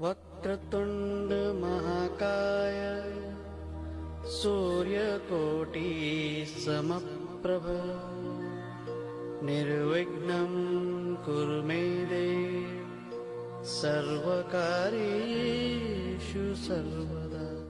Vakratunda Mahakaya Suryakoti Samaprabha Nirvignam Kuru Me Dev Sarvakaryeshu Sarvada.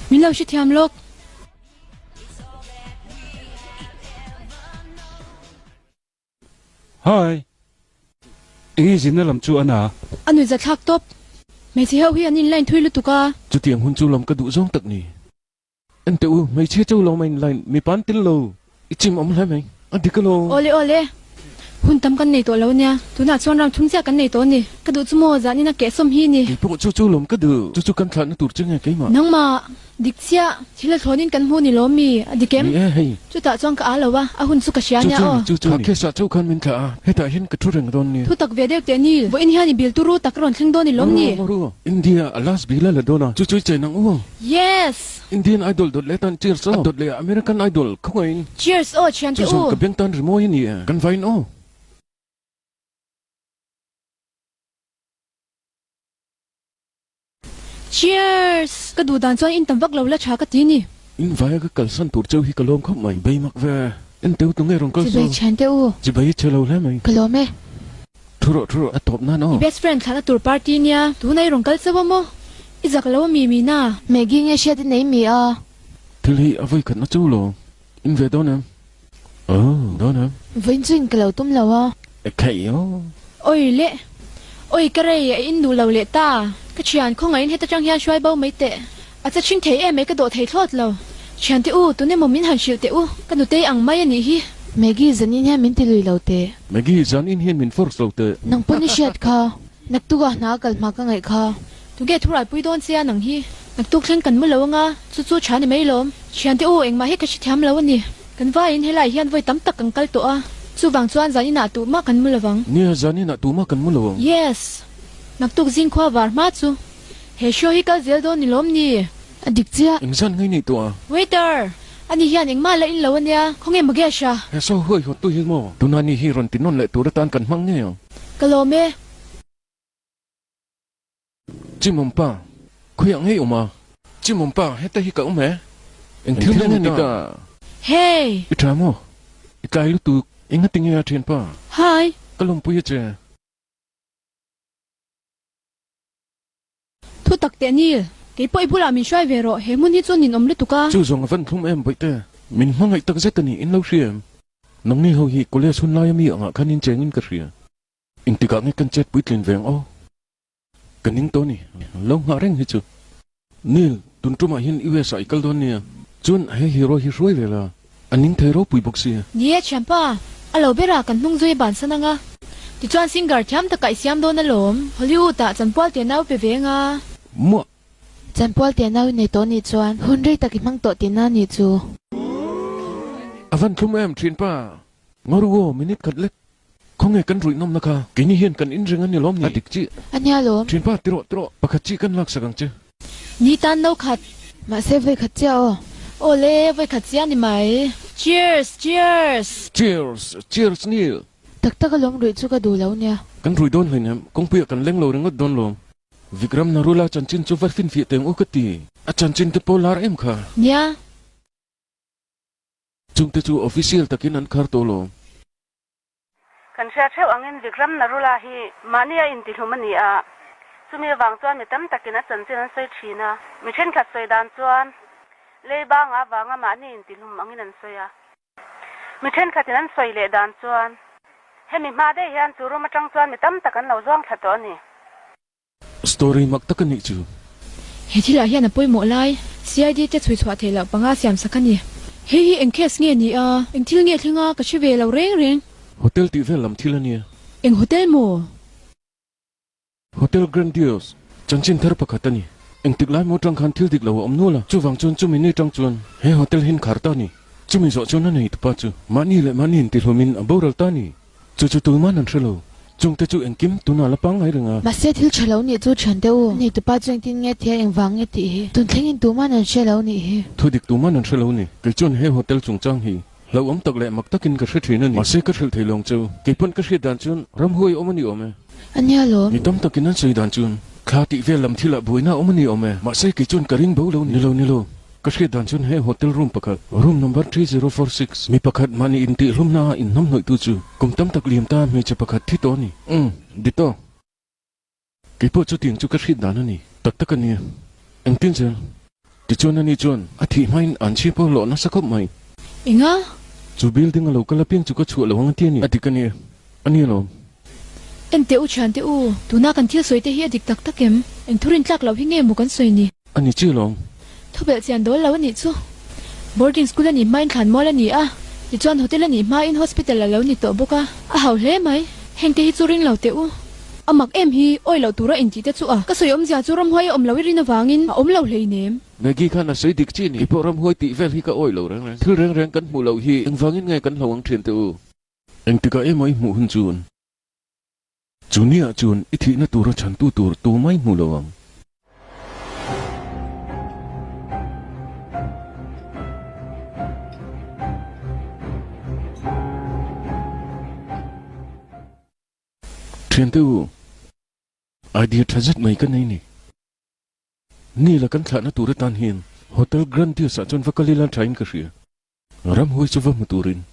Min lo hrethiam lawk. Hi. Enge zinna lam chu a na? A nuihza thlak tawp. Hmeichhe ho hi an in line thui lutuk a. Chutiang hun chu lam ka duh zawng tak ni. Enteh u, hmeichhia chu lo main line mipa an tel lo. I chim awm hle mai. A dik alo. Awle awle. Hun tam kan nei tawh lo nia. Tunah chuan round thum chiah kan nei tawh a ni. Ka duh chu maw zanin a kehsawm hi ni. Kei pawh chu chu lawm ka duh. Chu chu kan thlahna tur che nge keimah. Nangmah. Dik chiah, thil a thlawnin kan hmu ni lawm mi? A dik em? Ni e, hei. Chutah chuan ka â lo a, a hun chu ka hria nia aw. Chu chu ni, chu chu ni. Kha case ah chauh khan min thlah a, hetah hian ka thu reng dawn ni. Thu tak ve deuh teh Neil, vawiin hian i bil turu tak rawn thleng dawn ni lawm ni? Ru ru, India a last bil a la dawn a, chu chu i chei nang u. Yes! Indian Idol dawt leh tan cheers aw. A dawt leh a American Idol, khawngaihin. Cheers aw, thiante u. Chu zawng ka beng tan rimawi a ni e, kan vain aw. Cheers! Ka duh dan chuan in tam vak lo la tha ka ti ni. In vaia ka kalsan tur cheu hi ka lawm khawp mai. Bei mak ve. En teu tu nge rawn kal Chibai saw. thian teh u. Chibai i che lo hle mai. Ka lawm e. Thu rawh thu rawh a tawp nan aw. I best friend thlahna tur party nia. Tuna i rawn kal chauh a maw? I zak lo a mi Mina? Maggie nge hriat i nei mi a? Thil hi a vawi khatna chu lo. In ve dawn em? Aw, dawn em? Vawiin chu in ka lo tum lo a. E kheih aw. Oi le. Oi ka rei a in duh lo leh ta. Ka thian khawngaihin heta tang hian hruai bo mai teh. A cha chhing thei em mai ka dawh thei thlawt lo. Thiante u, tun emaw min han hrilh teh u. Ka nutei ang mai a nih hi. Maggie, zanin hian min ti lui lo teh. Maggie, zanin hian min force lo teh. Nang pawn i hriat kha. Naktukah hna a kal hma ka ngaih kha. Tunge thu raipui dawn che a nang hi? Naktuk thleng kan mu lo anga, chu chu tha ni mai lawm. Thiante u, engmah hi ka hrethiam lo a ni. Kan vaiin helaiah hian vawi tam tak kan kal tawh a, chuvang chuan zaninah tuhmah kan mu lovang. Nia, zaninah tuhmah kan mu lo ang. Yes! Naktuk zingkhua var hma chu. He show hi kal zel dawn ni lawm ni? A dik chiah. Engzan ngai nei tawh a? Waiter! Ani hian engmah la in lo ania, khawnge Mugesh a? He show huai hawt tu hi maw? Tuna ni hi rawn ti nawn leh tur atan kan hmang ngei ang. Ka lawm e. Chimawm pa, khawiah ngei awm a? Chimawm pa, heta hi ka awm e. Eng thil nge ni ta? Hey! I tha maw? I tlai lutuk. Engati nge a thianpa? Hi! Ka lawmpui a che. Thu tak teh Neil, kei pawh i bulah min hruai ve rawh, he hmun hi chu ninawm lutuk a. Chu zawng a van thlum em Bawihte, min hmangaih tak zet a ni, in lo hria em? Nangni ho hi college hun laia mi angah khan in chengin ka hria. Engtikah nge kan chet puitlin ve ang aw? Ka ning tawh a ni, lo nghah reng hi chu. Neil, tun tumah hian US ah i kal dawn nia, chuan he hero hi hruai ve la, a ning thei ropui bawk sia. Ni e thianpa, a lo berah kan hnung zui bansan anga, tichuan singer thiam takah i siam dawn alawm, Hollywood ah chanpual te nau pe ve anga. Muah! Chanpual te nau i nei tawh nih chuan hun rei tak i hmang tawh tihna nih chu. A van thlum em thianpa, Ngaru aw, minute khat lek. Khawnge kan ruih nawmna kha? Keini hian kan inring a ni lawm ni? A dik chi. A nia lawm. Thinpa, ti rawh, ti rawh. Pakhat chi kan laksak ang che. Ni tan no khat. Mahse vawi khat chiah aw. Aw le, vawi khat chiah ni mai. Cheers! Cheers! Cheers! Cheers Neil! Tak tak a lawm ruih chu ka duh lo nia. Kan rui dawn hleinem, kawngpuiah kan leng lo ringawt dawn lawm. Vikram Narula chanchin chu va finfiah teng u ka ti. A chanchin te pawh lar em kha. Nia. Chungte chu official takin an khar tawh lo. Kan hria theuh angin Vikram Narula hi mahni a intihlum a ni a, chumi avang chuan mi tam takin a chanchin an sawi thin a. Mi thenkhat sawi dan chuan leiba nga avanga mahni intihlum angin an sawi a. Mi thenkhatin an sawi leh dan chuan hemi hma daih hian chu room atang chuan mi tam tak an lo zuang thla tawh a ni. Story mak tak a nih chu. He thilah hian a pawimawh lai CID te chhui chhuah theih loh panga siam sak a ni. Hei hi eng case nge ni a? Eng thil nge thleng a? Ka hre ve lo reng reng. Hotel tih vel lam thil a nia. Eng hotel maw? Hotel Grandiose, chanchin thar pakhat a ni. Engtik lai maw tang khan thil dik lo a awm nual a, chuvang chuan chumi ni tang chuan he hotel hin khar ta a ni. Chumi zawh chuan a nei tupa chu mahni leh mahni intihlawmin a boral ta a ni. Chu chu tuman an hre lo. Chungte chu engkim tunah la pangngai reng a. Mahse thil tha lo nih chu thian teh u. Nei tupa chu engtin nge thia engvang nge tih hi tun thlengin tuman an hre lo nih hi. Thu dik tuman an hre lo ni. Kei chuan he hotel chungchang hi hlauhawm tak leh mak takin ka hre thin a ni. Mahse ka hrilh thei lawng chu. Kei pawn ka hriat dan chuan ramhuai awm a ni awm e. A nia lawm. Mi tam takin an sawi dan chuan thla tih vel lam thilah buaina awm a ni awm e. Mahse kei chuan ka ring bo lo ni. Ni lo ni lo. Ka hriat dan chuan he hotel room pakhat, room number 3046, mi pakhat mahni intihhlumna a inhnamhnawihtu chu kum tam tak liam ta hmeichhe pakhat thi tawh a ni. Umm, Dito. Kei pawh chutiang chu ka hriat dan a ni. Tak tak a nia. Engtin zel? Tichuan ani chuan a thih hmain an chhi pawh hlawh nasa khawp mai. Enga? Chu building a lo kal apiang chu ka chhuah lo ang a ti a ni. A dik a nia. A ni alawm. En teh u thiante u, tuna kan thil sawi te hi a dik tak tak em? Eng thurin tlak loh hi nge maw kan sawi ni? A ni chi alawm. Thubelh chian dawl lo a nih chu. Boarding school a nih hmain thlan mual a ni a, tichuan hotel a nih hmain hospital a lo ni tawh bawk a, a hau hle mai. Hengte hi chu ring lo teh u. A mak em hi, awi loh tura intih te chu a. Ka sawi awmzia chu ramhuai a awm lo i rin avangin a awm lo hleinem. Maggie khan a sawi dik chi ni. Keipawh ramhuai tih vel hi ka awi lo reng reng. Thil reng reng kan hmuh loh hi engvangin nge kan hlo ang thian teh u. Engtikah emaw i hmuh hun chuan chu niah chuan i thihna tura chhantu tur tu mai hmu lo ang. Thiante u, idea tha zet mai ka nei ni. Nila kan thlahna tur atan hian Hotel Grandiose ah chuan va kal ila thain ka hria. Ramhuai chu va hmu turin.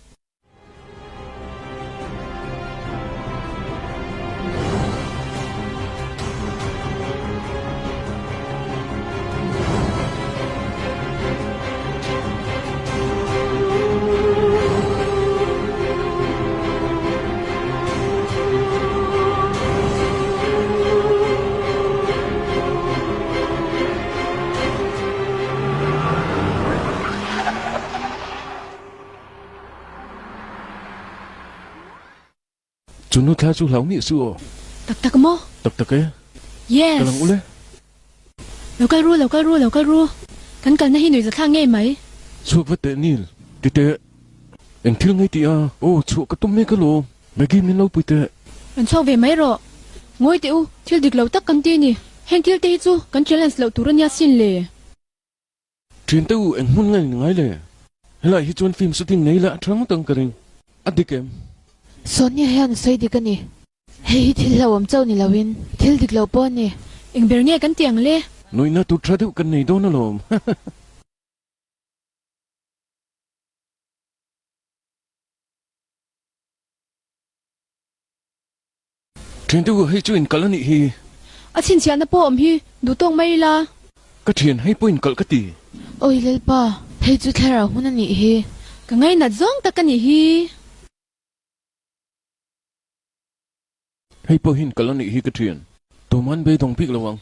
Chu nu thla chu hlau miah suh aw. Tak tak maw? Tak tak e. Yes. Ka lang ule. Lo kal ru, lo kal ru, lo kal ru. Kan kalna hi nuihza thlak ngei mai. Chhuak va teh Neil, ti teh. Eng thil ngei tih a? Aw, chhuah ka tum mek alawm. Maggie min lo pui teh. Rawn chhuak ve mai rawh. Ngawi teh u, thil dik lo tak kan ti ni. Heng thil te hi chu kan challenge loh tur a nia sin le. Thian te u, eng hmun nge ni ngai le? Helai hi chuan film shooting nei la a tha ngawt ang ka ring. A dik em? Sonia hian a sawi dik a ni. Hei hi thil hlauhawm chauh ni loin thil dik lo pawh a ni. Eng ber nge kan ti ang le? Nuihna tur tha deuh kan nei dawn alawm. Thian te u, hei chu inkalh a nih hi. A chhinchhiahna pawh awm hi duh tawk mai ila. Ka thian, hei pawh inkalh ka ti. Awi Lalpa, hei chu thlarau hmun a nih hi. Ka ngainat zawng tak a nih hi. Hei pawh hi inkalh a nih hi ka thian. Tuman beidawng bik lo ang.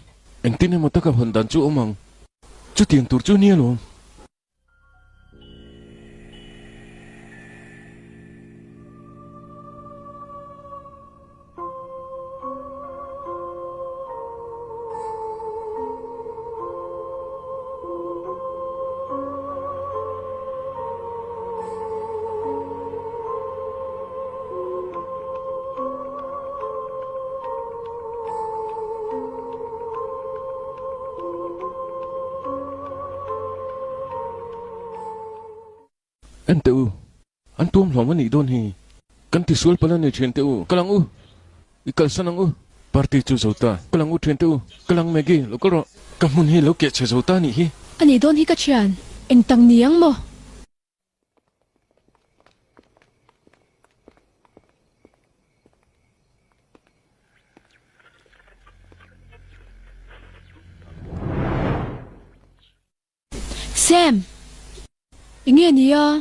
Engtin emaw taka hawn dan chu awm ang. Chutiang tur chu nia lawm. En teh u, an tuam hlawm a nih dawn hi. Kan tisual palh a ni thian teh u, kal ang u, i kalsan ang u. Party chu zo ta, kal ang u thian teh u, kal ang Maggie, lo kal rawh. Ka hmun hi lo keh chhe zo ta a nih hi. A nih dawn hi ka thian, eng tak ni ang maw? Sam! Enge ni a?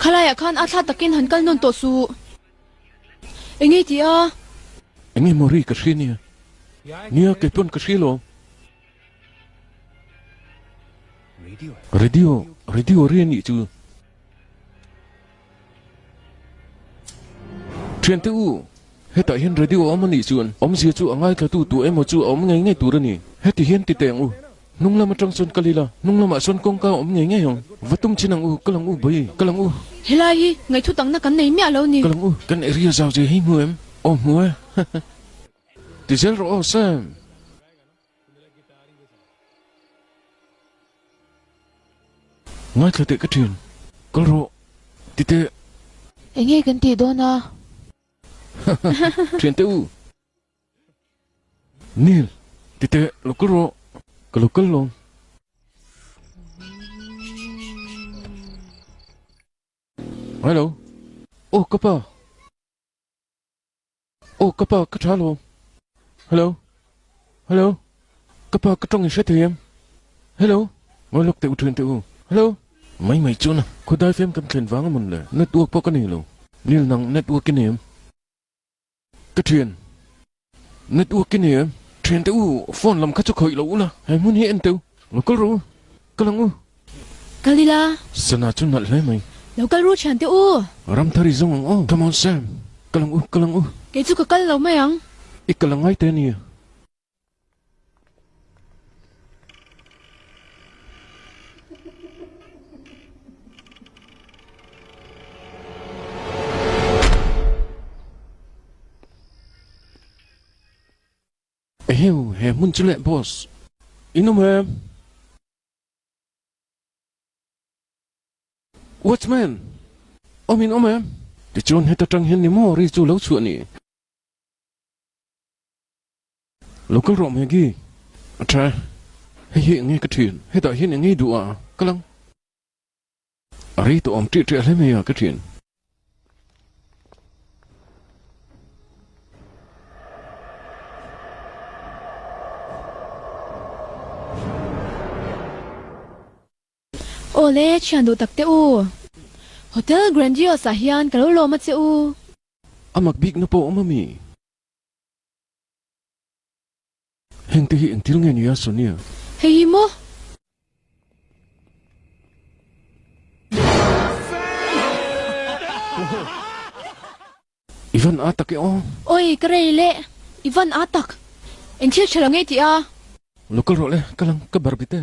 Khalaiah khan a thla takin han kal nawn tawh suh. Enge ti a? Enge maw ri ka hria nia? Nia, kei pawn ka hria lo. Radio, radio ri a nih chu. Thiante u, hetah hian radio a awm a nih chuan awmzia chu a ngaithlatu tu emaw chu a awm ngei ngei tur a ni. Heti hian ti teh ang u, hnung lam atang chuan kal ila, hnung lamah chuan kawngka a awm ngei ngei ang. Va tum chin ang u, kal ang u bawi, kal ang u. Helai hi ngaihthut angna kan nei miah lo ni. Kal ang u, kan area zau zia hi hmu em? Aw hmu e. Ti zel rawh aw Sam. Ngaithla teh ka ṭhian, kal rawh, ti teh. Eng nge kan tih dawn a? Ṭhian teh u. Neil, ti teh, lo kal rawh, ka lo kal lawm. Hello, aw ka pa. Aw ka pa ka tha lo. Hello. Hello. Ka pa ka tawng in hre thei em? Hello. Ngawi lawk teh u thian teh u. Hello. Mai mai chuan a khawdai fem kan thlen vang a mawn le. Network pawh ka nei lo. Nil nang network i nei em? Ka thian. Network i nei em? Thian teh u phone lam kha chu khawih lo ula. He hmun hi en teh u. Lo kal rawh u. Kal ang u. Kal ila. Sana chu nalh hle mai. Lo kal ru thian teh u. Ramthar i zawng ang aw. Come on Sam. Kal ang u, kal ang u. Kei chu ka kal lo mai ang. I kal angai te ania. Eheu, he hmun chu leh boss. In awm em? Watchman! Awm in awm em? Tichuan heta tang hian ni maw ri chu lo chhuah ni? Lo kal rawh Maggie. A tha e. Hei hi eng nge ka thian? Hetah hian eng nge i duh a? Kal ang. A rei tawh awm ṭih ṭih hle mai a ka ṭhian. Aw le, ṭhian duh tak teh u. Hotel Grandiose ah hian ka lo lawm a che u. A mak bikna pawh awm a mi? Hengte hi engthil nge nia Sonia? Hei hi maw? van a tak e aw. Oi, ka rei le. I van a tak. Eng thil tha lo ngei tih a. Lo kal rawh le, ka lang, ka bar bit e.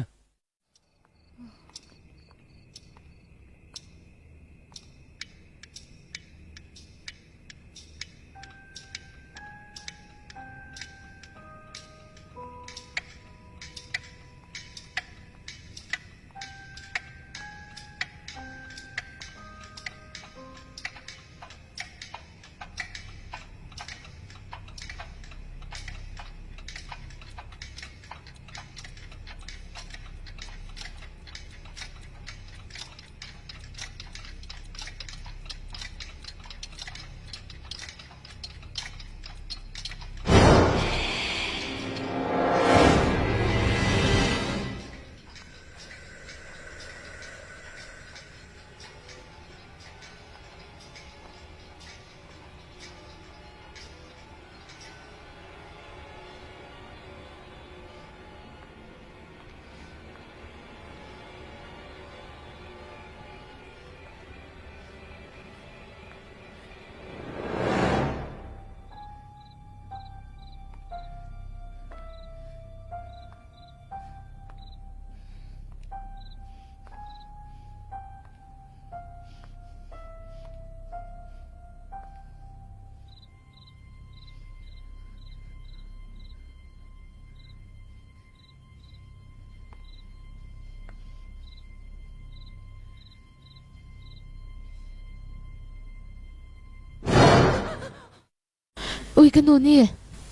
Ui ka nu ni.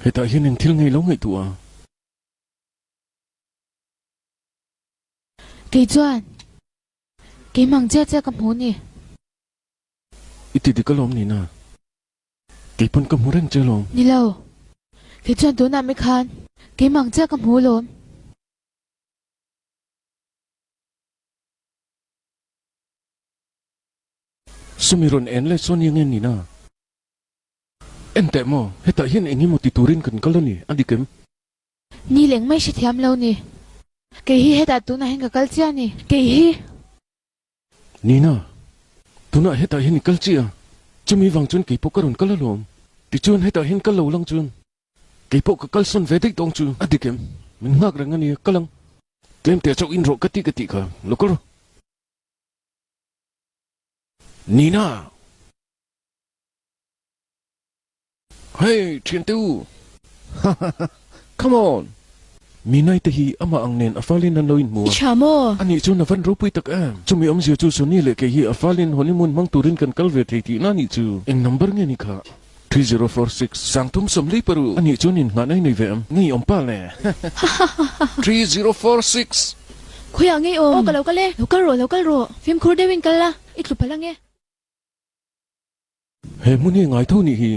Hetah hian eng thil ngei lo ngaihtuah a. Kei chuan keimah ang chiah chiah ka hmu ni. I ti dik alawm Nina. Kei pawn ka hmu reng che alawm. Ni lo. Kei chuan tunah mi khan keimah ang chiah ka hmu alawm. Sumi rawn en leh chuan eng nge Nina? En teh maw, hetah hian eng emaw ti turin kan kal a ni, a dik em? Ni leng mai hrethiam lo ni. Kei hi hetah tunah hian ka kal chiah a ni. Kei hi. Nina, tunah hetah hian i kal chiah a, chumi vang chuan kei pawh ka rawn kal alawm. Tichuan hetah hian kal lo lang chuan kei pawh ka kalsawn ve daih tawng chu a dik em? Min nghak reng a nia, kal ang. Tlem teh chauh in rawh ka tih ka tih kha, lo kal rawh. Nina! Hey, thiante u! Hahaha, come on! Minai te hi amah ang nen a falin an lo inhmu I a. tha maw? Anih chuan a van ropui tak em? Chumi awmzia chu Sonny leh kei hi a falin honeymoon hmang turin kan kal ve thei tihna anih chu. Eng number nge ni kha? 3046. Sangthum sawmli paru. Anih chuan inngahna i nei ve em? Ngei awm pa le. 3046. Khawiah ngei awm? Aw ka lo kal e. Lo kal rawh, lo kal rawh. Fimkhur deuhin kal la, i tlu palh ang e. He hmun hi ngai tho nih hi.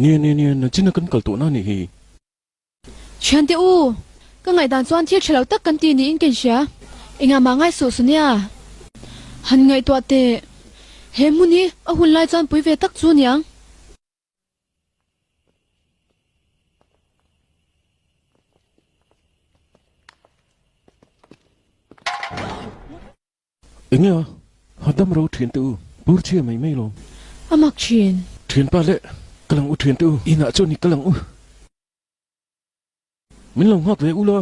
Nia nia nia nachina kan kal tawhna nih hi. Thiante u, ka ngaihdan chuan thil tha lo tak kan ti niin ka inhria. Engah mah ngai suh su nia. Han ngaihtuah teh. He hmun hi a hun lai chuan pui ve tak chu niang. Enge a? Ha dam ro thian te u, bur chhia mai mai lawm. A mak thin. Thianpa leh ka lang u thian te u, inah chuan i ka lang u. Min lo nghak ve u la.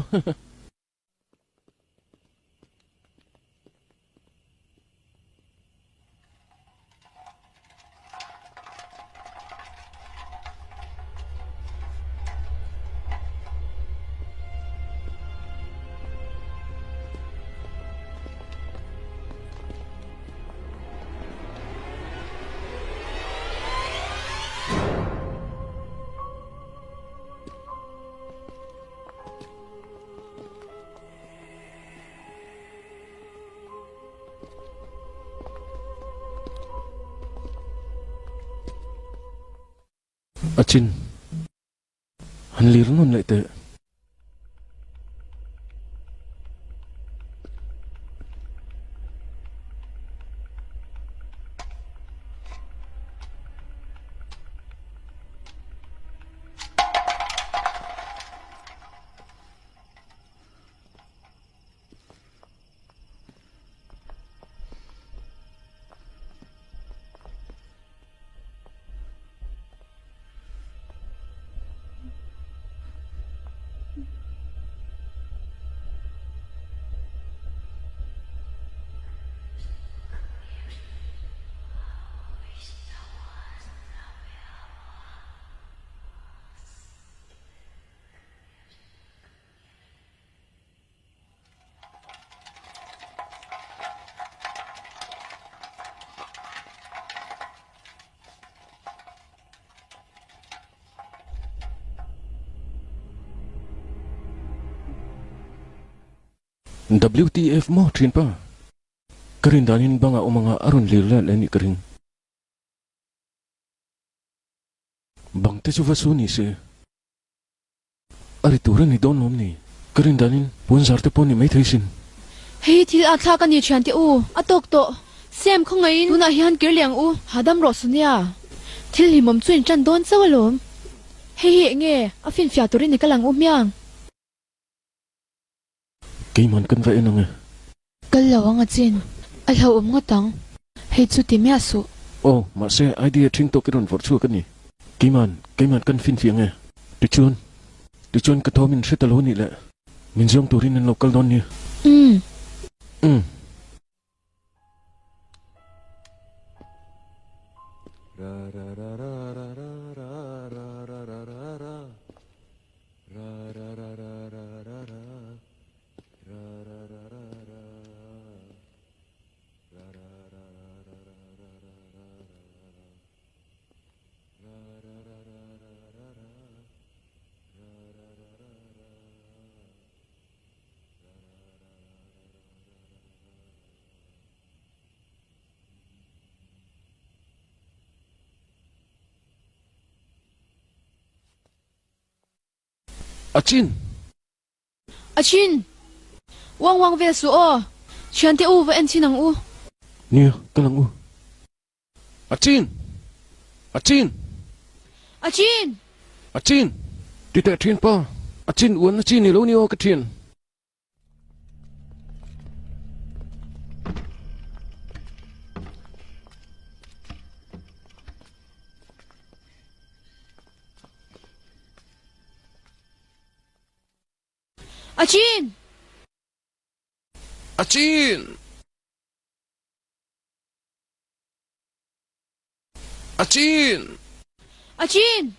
A chin. Han lir nawn leh teh. WTF maw thinpa? Ka rin danin bangah awm anga a rawn lir let leh nih ka ring. Bang te chu va su ni se. A ri tur a ni dawn lawm ni? Ka rin danin puanzar te pawh ni maithei sin. Hei hi thil a thlak a ni thian teh u, a tawk tawh. Sam khawngaihin tunah hian kir leh ang u. Hahdam rawh Sonia, thil hlimawm chu in tan dawn chauh alawm. Hei hi eng nge a finfiah turin i kal ang u hmiang? Keiman kan va en ang e. Kal lo ang a chin. A hlauhawm ngawt ang. Hei chu ti miah suh. Aw, mahse idea ṭhing tawk i rawn vawrh chhuak a ni. Keiman, keiman kan finfiah ang e. Tichuan, tichuan ka thawm in hre ta lo a nih leh min zawng turin an lo kal dawn nia. Umm. Umm. A chin! A chin! Uang uang vel suh aw! Thiante u va en chin ang u. Nia, kal ang u. A chin! A chin! A chin! A chin! Ti teh thin pa, a chin uan na chi ni lo ni aw ka thian. A chin! A chin! A chin! A chin!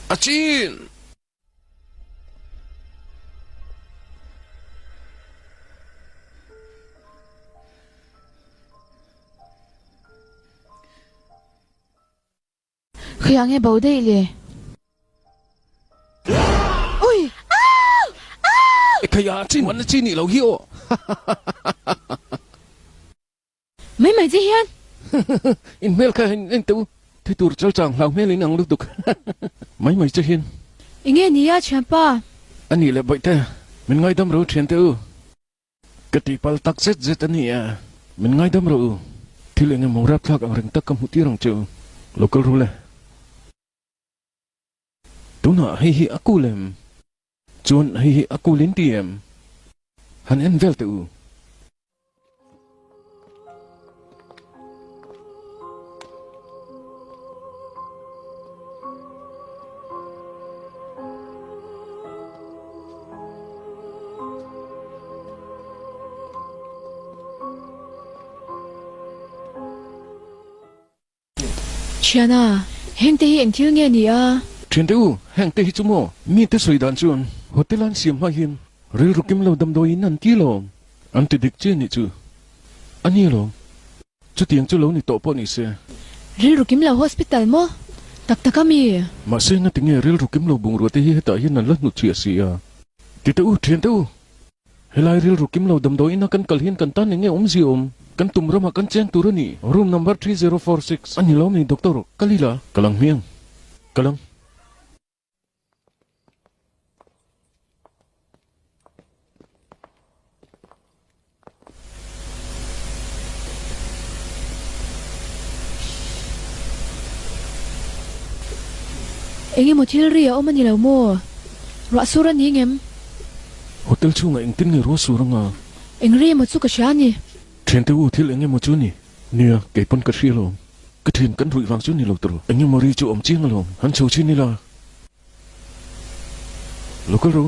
A chin! Khiang nge bo daih le? Ui! Ekhai a chin a chi nih lo hi aw. Mai mai che hian. In hmel kha en en teh u. Thi tur chal chang hlau hmel in ang lutuk. Mai mai che hian. Enge nia thianpa? A nih leh bawihte, min ngaidam ro thiante u. Ka tihpalh tak zet zet a ni e. Min ngaidam rawh u. Thil eng emaw rapthlak ang reng tak ka hmuh tir ang che u. Lo kal ru le. Tunah hei hi a kul em? Chuan hei hi a kul in ti em? Han en vel teh u. Thiana, hengte hi eng thil nge ni a? Thiante u, hengte hi chu maw? Mite sawi dan chuan hotel an siam hma hian rilru kim lo damdawiin an ti lawm. An ti dik chiah nih chu a ni alawm. Chutiang chu lo ni tawh pawh ni se. Rilru kim lo hospital maw? Tak tak a mi? Mahse nga tinge rilru kim lo bungrua te hi hetah hian an la hnut chhiah si a? Ti teh u, thian teh u. Helai rilru kim lo damdawiin a kan kal hian kan tan enge awmzia awm? Kan tum ramah kan cheng tur a ni. Room number 3046 a ni lo mi doctor? Kal ila. Kal ang hmiang. Kal ang. Eng emaw thil ri a awm a ni lo maw? Ruah sur a ni ngem? Hotel chhungah engtin nge ruah sur anga? Eng ri emaw chu ka hria a ni. Thiante u, thil eng emaw chu ni? Nia, kei pawn ka hria alawm. Ka thian kan ruih vang chu ni lo tawh. Eng emaw ri chu awm chiang alawm. Han chho chin ila. Lo kal ru.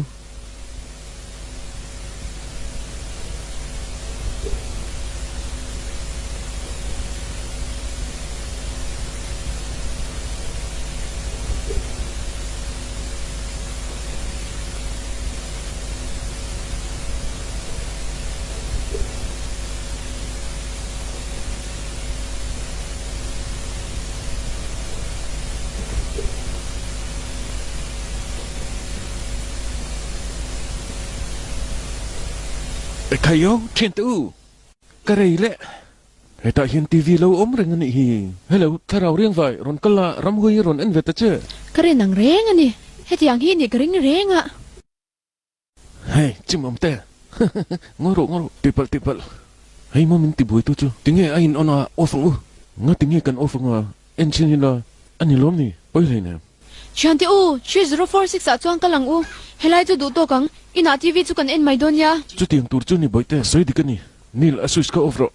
Ekhai aw, thiante u, ka rei leh. Hetah hian TV lo awm reng a nih hi. Hello, thlarau riangvai, rawn kal la, ramhuai hi rawn en ve ta che. Ka rin ang reng a ni. Hetiang hi nih ka ring reng a. Hei, chimawm te. Ngawi rawh, ngawi rawh. Tipalh, tipalh. Hei maw min tibuaitu chu. Tinge a in on a, off ang u. Nga tinge kan off ang a, en chhin ila a ni lawm ni, pawi hleinem. Thiante u, 3046 ah chuan kal ang u. Helai chu duh tawk ang, inah TV chu kan en mai dawn nia. Chutiang tur chu ni bawihte, sawi dik a ni. Neil, a switch kha off rawh.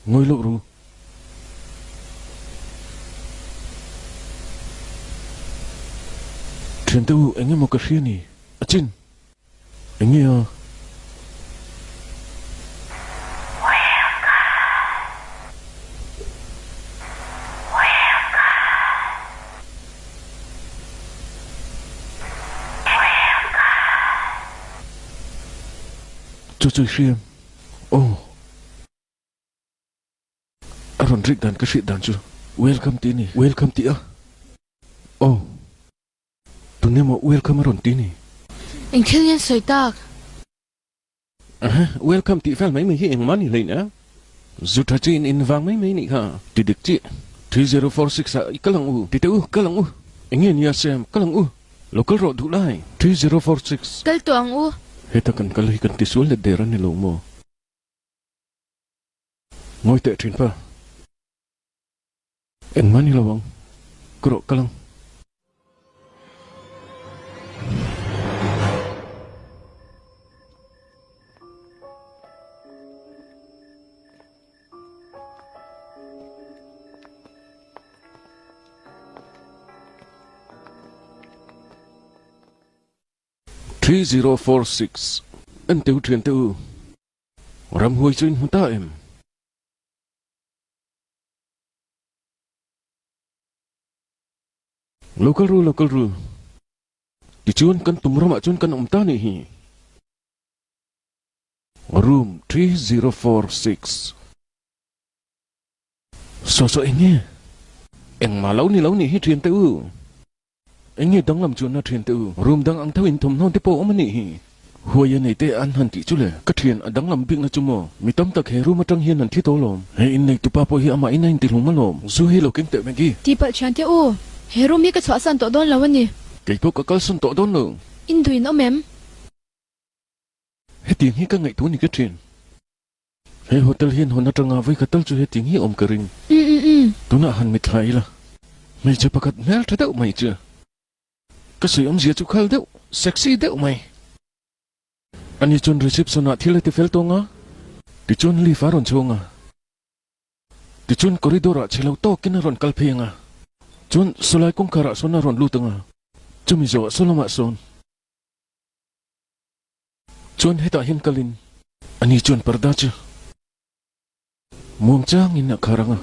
Ngawi loh ru. Thiante u, eng emaw ka hria ni? A chin! Eng nge a? Chu chu i hria em? Aw. A rawn rik dan ka hriat dan chu welcome tih a ni. Welcome tih a? Aw. Tunge maw welcome a rawn ti ni? Eng thil nge an sawi tak? Aha, welcome tih vel mai mai hi engmah ni hlein a? Zu tha chi in in vang mai mai nih kha. Ti dik chi. 3046 ah i kal ang u. Ti teh u, kal ang u. Eng nge nia Sam, kal ang u. Lo kal rawh duh lai. 3046. Kal tawh ang u. Heta kan kal hi kan tisual let der a ni lo maw? Ngawi teh thin pa. Engmah ni lo ang. Ka rawh kal ang. 3046 En teu thian te u. Ramhuai chu in hmu ta em? Lo kal ru, lo kal ru. Tichuan kan tum ramah chuan kan awm ta nih hi. Room 3046. Saw saw eng nge? Engmah lo ni lo nih hi thiante u. Eng nge danglam chuanna thiante u? Room dang ang tho in thawmhnaw te pawh awm a nih hi. Huai a nei te an han tih chu le. Ka thian a danglam bikna chu maw? Mi tam tak he room atang hian an thi tawh alawm. He innei tupa pawh hi amah in a intihlum alawm. Zu hi lo keng teh Maggie. Tihpalh thiante u, he room hi ka chhuahsan tawh dawn lo a ni. Kei pawh ka kalsan tawh dawn lo. In duh in awm em? Hetiang hi ka ngaihtuah ni ka thian. He hotel hian hawn atanga vawi khat tal chu hetiang hi awm ka ring. Tunah han mitthla ila, hmeichhe pakhat hmel tha deuh mai chu ka sawi awmzia chu khal deuh, sexy deuh mai. Ani chuan reception ah thil a ti fel tawng a, tichuan lift a rawn chhung a, tichuan corridor ah chhe lo tawkin a rawn kal phei ang a, chuan sawlai kawngkhar ah sawn a rawn lut ang a, chumi zawhah saw lamah sawn. Chuan hetah hian kalin ani chuan parda chu muang changin a khar ang a.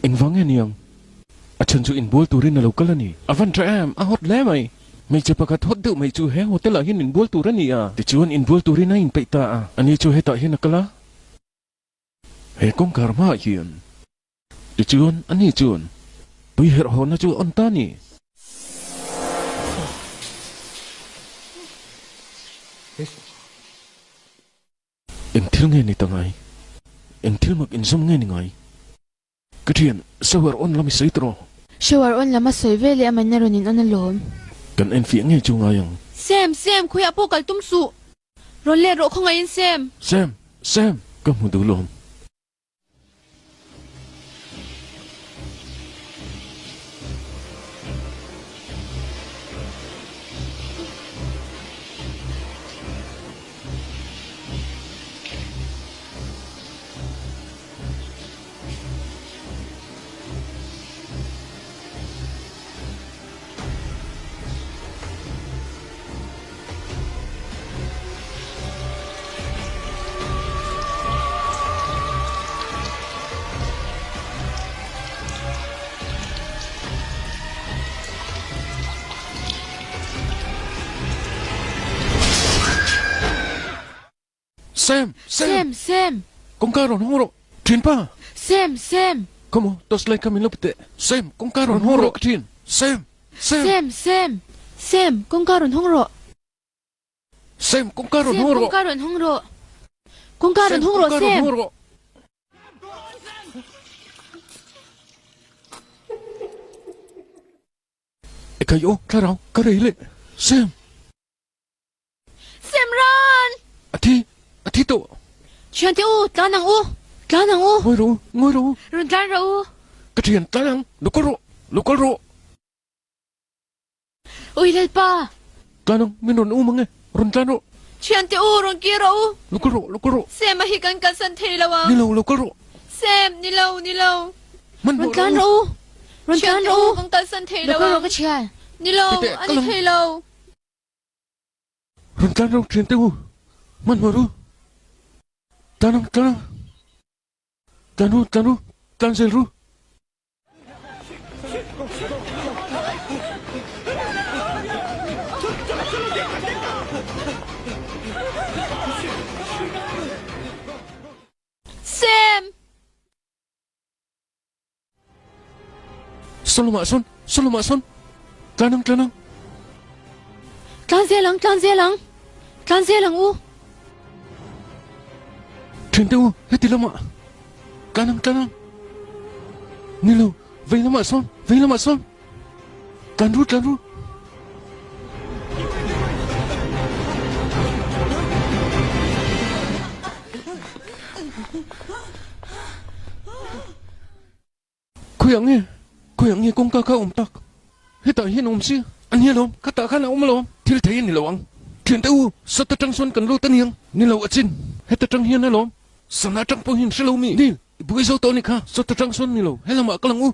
Engvang nge niang? A chhan chu inbual turin a lo kal a ni. A van tha em? A hot hle mai. Hmeichhe pakhat hot deuh mai chu he hotel ah hian inbual tur a ni a. Tichuan inbual turin a inpeih ta a. Ani chu hetah hian a kal a. He kawngkhar hmaah hian Tichuan, ani chuan tui herh hawnna chu a on ta a ni. Eng thil nge ni ta ngai? Eng thil mak inzawm nge ni ngai? Ka thian, shower on lam i sawi tawh. Shower on lam a sawi ve leh a main a rawn in on alawm. Kan enfiah nge chu ngai ang? Sam, Sam, khawiah pawh kal tum suh. Rawn let rawh khawngaihin Sam. Sam, Sam, ka hmu duh lawm. Sam! Sam! Sam! Sam! Kawngka rawn hawng rawh, ṭhianpa! Sam! Sam! Come on, torchlight kha min lo pe teh. Sam! Kawngka rawn hawng rawh, ka ṭhian! Sam! Sam! Sam! Sam! Sam! Kawngka rawn hawng rawh. Sam, kawngka rawn hawng rawh. Sam, kawngka rawn hawng rawh. Kawngka rawn hawng rawh, Sam. Ekhai aw, thlarau, ka rei leh. Sam! Sam run! A thi, a thi tawh. Thiante u, tlan ang u, tlan ang u. Ngawi rawh u, ngawi rawh u. Rawn tlan rawh u. Ka thian, tlan ang, lo kal rawh, lo kal rawh. Ui Lalpa! Tlan ang, min rawn um ang e, rawn tlan rawh. Thiante u, rawn kir rawh u. Lo kal rawh, lo kal rawh. Sam a hi kan kalsan thei lo ang. Ni lo, lo kal rawh. Sam, ni lo, ni lo. Rawn tlan rawh u, rawn tlan rawh u. Kan kalsan thei lo Lo kal ang. rawh ka thian. Ni lo, a ni thei lo. Rawn tlan rawh thiante u, hmanhmawh ru. Tlan ang, tlan ang. Tlan ru, tlan ru, tlan zel ru. Sam! Solomah sawn, Solomah sawn, tlan ang, tlan ang. Tlan zel ang, tlan zel ang, tlan zel ang u. Thiante u, heti lamah, tlan ang, tlan ang. Ni lo, vei lamah sawn, vei lamah sawn. Tlan ru, tlan ru. Khawiah nge, khawiah nge kawngka kha a awm tak? Hetah hian a awm si, a nia lawm, khatah khan a awm alawm. Thil thei a ni lo ang. Thiante u, sat atang sawn kan lut a niang. Ni lo a chin, heta tang hian alawm. Sana atang pawh hian hre lo mi. Nil, i buai zo tawh a ni kha, sat atang sawn ni lo, helamah ka lang u.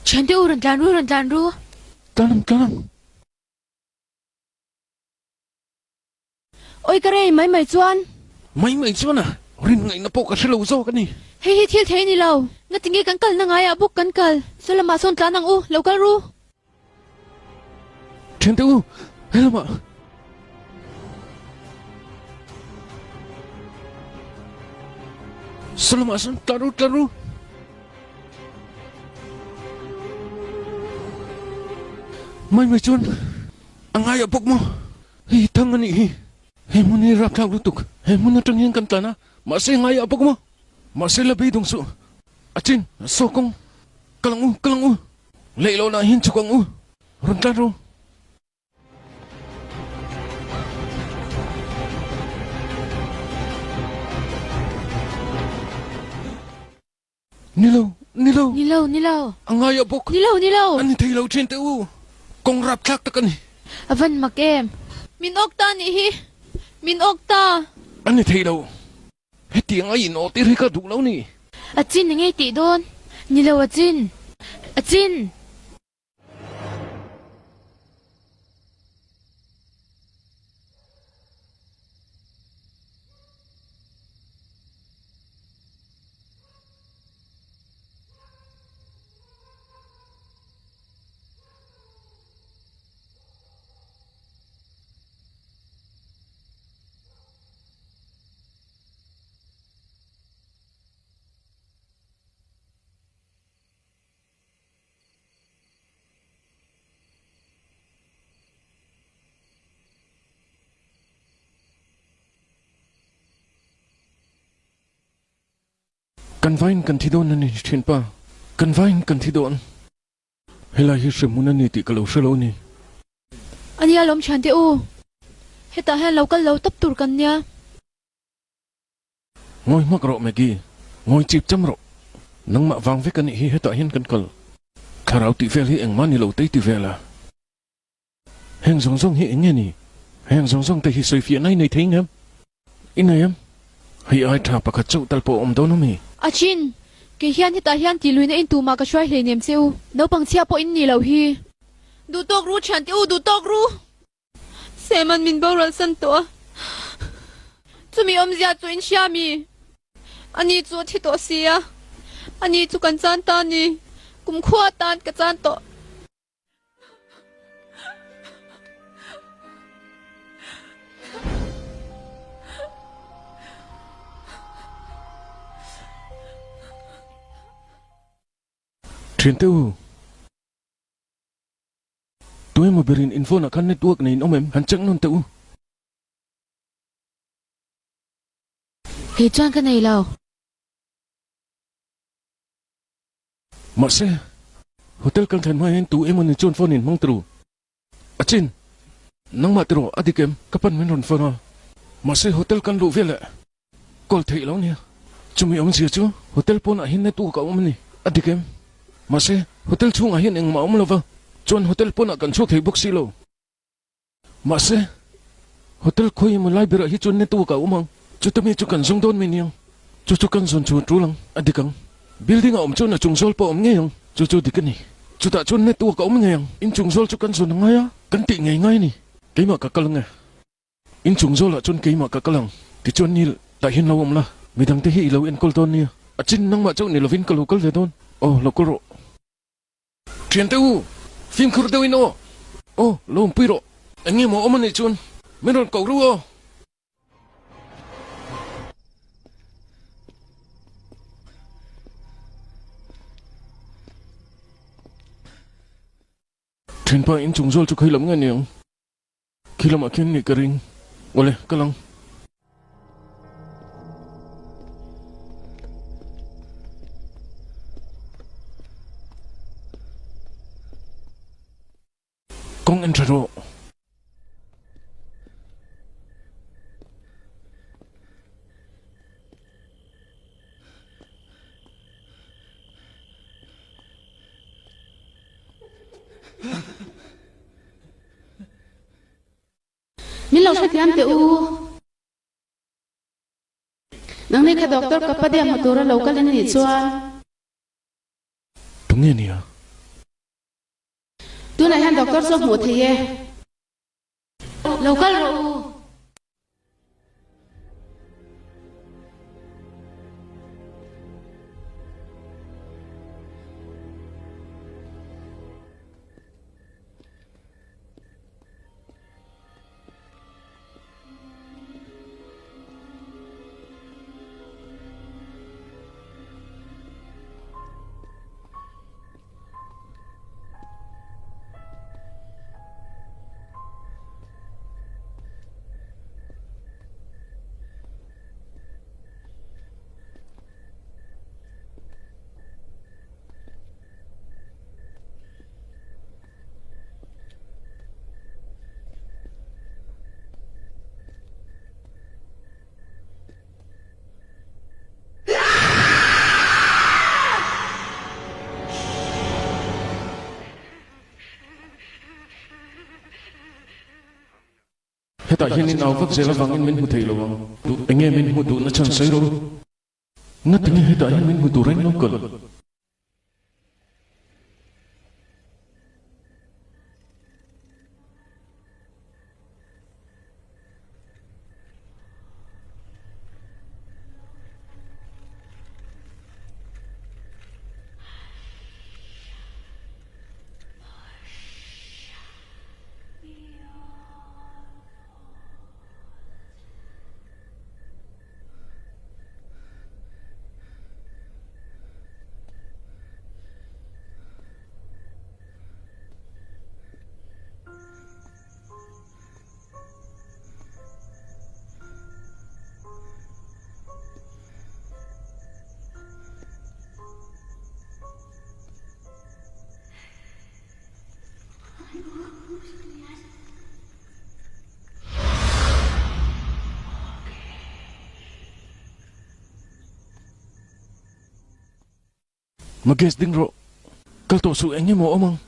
Thiante u rawn tlan ru, rawn tlan ru. Tlan ang, tlan ang. Awi ka rei mai mai chuan. Mai mai chuan a, rin ngaihna pawh ka hre lo zawk a ni. Hei hi thil thei ni lo. Ngatinge kan kalna ngaiah bawk kan kal. Saw lamah sawn tlan ang u, lo kal ru. Thiante u, he lamah. Saw lamah sawn tlan ru, tlan ru. Mai mai chuan a ngaiah bawk maw? Hei thang a nih hi. He hmun hi rapthlak lutuk. He hmun atang hian kan tlan a, mahse ngaiah bawk maw? Mahse la beidawng suh. A chin, saw kawng. Kal ang u, kal ang u. Leihlawnah hian chhuk ang u. Rawn tlan rawh. Ni lo, ni lo. Ni lo, ni lo. A ngai a bawk. Ni lo, ni lo. A ni thei lo thin teh u. Kawng rap thlak tak a ni. A van mak em. Min awk ta nih hi. Min awk ta. A ni thei lo. Hetiang a in awh tir hi ka duh lo ni. A chin a ngei tih dawn. Ni lo a chin. A chin. Kan vain kan thi dawn a ni thinpa, kan vain kan thi dawn. Helai hi hremhmun a ni tih ka lo hre lo a ni. A nia lawm thiante u, hetah hian lo kal lo tawp tur kan nia. Ngawi hmak rawh Maggie, ngawi chip cham rawh. Nangmah vang vek a nih hi hetah hian kan kal. Thlarau tih vel hi engmah ni lo tei ti vel a. Heng zawng zawng hi eng nge ni? Heng zawng zawng te hi sawifiahna i nei thei ngem? I nei em? Hei ai tha pakhat chauh tal pawh a awm dawn a mi? A chin, kei hian hetah hian tih luina in tumah ka hruai hleinem che u. Naupang chhia pawh in nih loh hi. Duh tawk ru thiante u, duh tawk ru! Seman min boral san tawh a, chumi awmzia chu in hria mi? Ani chu a thi tawh si a, ani chu kan chan ta ni, kumkhua atan ka chan tawh. Thiante u, tuemaw. emaw berin in phone ah khan network nei in awm em? Han check nawn teh u. Kei chuan ka nei lo. Mahse, hotel kan thlen hma hian tu emaw ni chuan phone in hmang turu. A chin, nangmah tiraw a dik em? Ka pan min rawn phone a. Mahse, hotel kan luh veleh call theih lo nia. Chumi awmzia chu hotel pawnah hian network a awm a ni. A dik em? Mahse, hotel chhungah hian engmah a awm lova, chuan hotel pawnah kan chhuak thei bawk si lo. Mahse, hotel khawi emaw lai berah hi chuan network a awm ang. Chuta mi chu kan zawng dawn mai niang. Chu chu kan zawn chhuan tul ang, a dik ang. Building a awm chuan a chung zawl pawh a awm ngei ang. Chu chu dik a ni. Chutah chuan network a awm ngei ang. Inchung zawl chu kan zawn a ngai a, kan tih ngei ngai a ni. Keimah ka kal ang e. Inchung zawlah chuan keimah ka kal ang. Tichuan Neil, tah hian lo awm la, midangte hi i lo enkawl dawn nia. A chin nangmah chauh ni lovin ka lo kal ve dawn. Aw, lo kal rawh. Thiante u, fimkhur deuhin aw. Aw, lo awmpui rawh. Eng nge maw awm a nih chuan min rawn koh ru aw. Thianpa, inchung zawl chu khawilam nge niang? Khi lamah khian nih ka ring. Awle, ka lang. Kawng en tha rawh. Min lo hrethiam teh u. Nangni kha Doctor Kapadia hmu tura lo kal in nih chuan. Tunge nia? Tunah hian Doctor chu a hmuh thei e. Lo kal rawh u. Hetah hian in au vak zel avangin min hmu thei lo ang. Enge min hmu duhna chhan sawi rawh u. Ngatinge hetah hian min hmu tur reng lo kal? Magesh ding rawh, kal tawh suh eng emaw awm ang.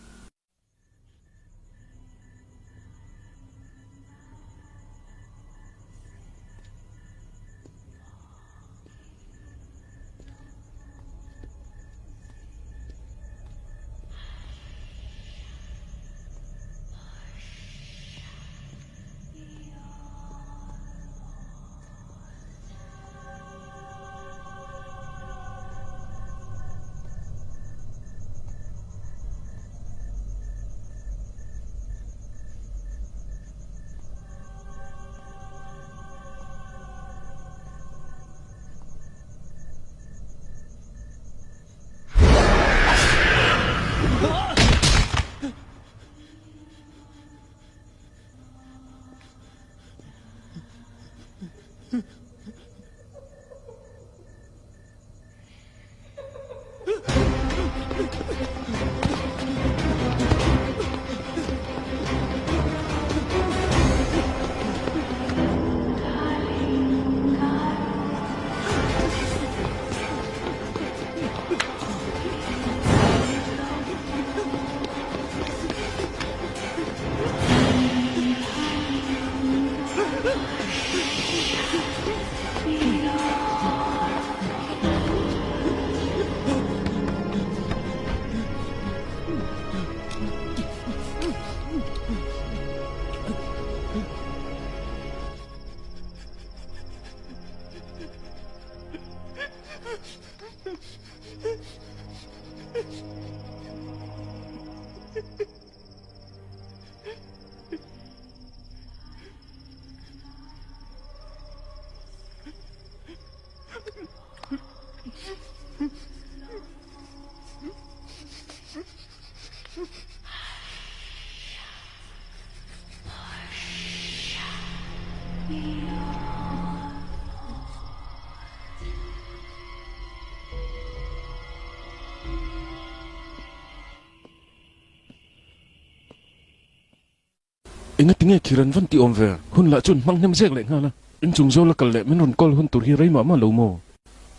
Enga tinge thir an van ti awm ve? Hun lah chuan hmang hnem zek leh nghal a. Inchung zawl a kal leh min rawn call hun tur hi rei mah mah lo maw?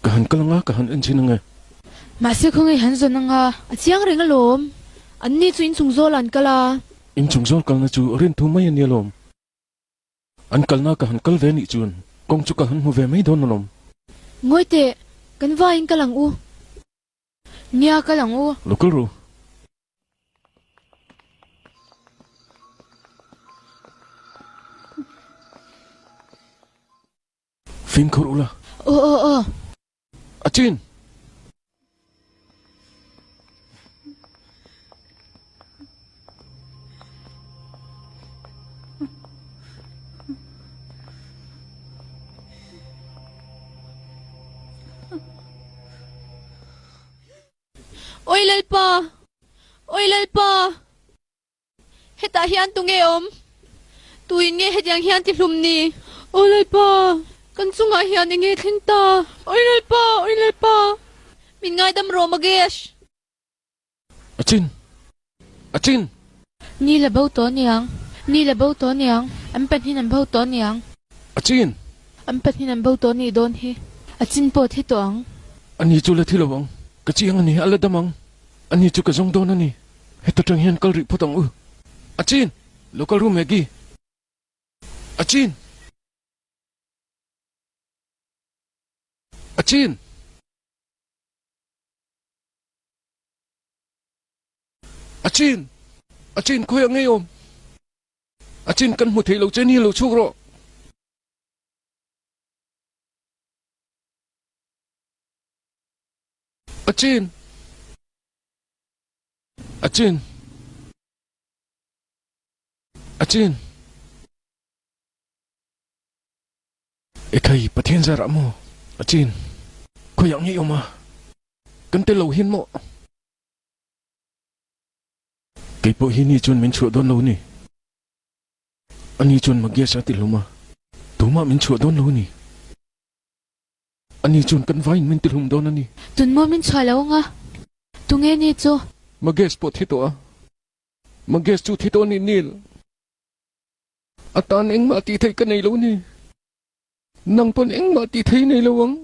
Ka han kal anga ka han en chhin ange. Mahse khawngaih han zawn anga. A chiang reng alawm. Anni chu inchung zawl an kal a. Inchung zawl kalna chu rin thu mai a nia lawm. An kalna ka han kal ve nih chuan kawng chu ka han hmu ve mai dawn alawm. Ngawi teh, kan vaiin kal ang u. Nia kal ang u. Lo kal ru. Fimkhur ula. Aw aw aw. A chin! Oi Lalpa! Oi Lalpa! Hetah hian tunge awm? Tuin nge hetiang hian ti hlum ni? Aw Lalpa! Kan chungah hian enge thleng ta? Oi Lalpa! Oi Lalpa! Min ngaidam rawh Magesh! A chin! A chin! Ni la bo tawh niang. Ni la bo tawh niang. An pahnihin an bo tawh niang. A chin! An pahnihin an bo tawh nih dawn hi. A chin pawh thi tawh ang. Ani chu la thi lo ang. Ka chiang a ni, a la dam ang. Ani chu ka zawng dawn a ni. Heta tang hian kal rih phawt ang u. A chin! Lo kal ru Maggie. A chin! A chin! A chin! A chin khawiah ngei awm? A chin kan hmu thei lo che ni lo chhuk rawh. A chin! A chin. A chin. Ekhai Pathian zarah maw? A chin. Khawiah nge i awm a? Kan tel lo hian maw? Kei pawh hi ni chuan min chhuah dawn lo ni. Ani chuan Magesh a ti hlum a. Tumah min chhuah dawn lo ni. Ani chuan kan vaiin min tihlum dawn a ni. Tun maw min chhuah lo anga? Tunge ni chu? Magesh pawh thi tawh a. Magesh chu thi tawh a ni Neil. A tan engmah tih theih ka nei lo ni. Nang pawn engmah tih thei nei lo ang.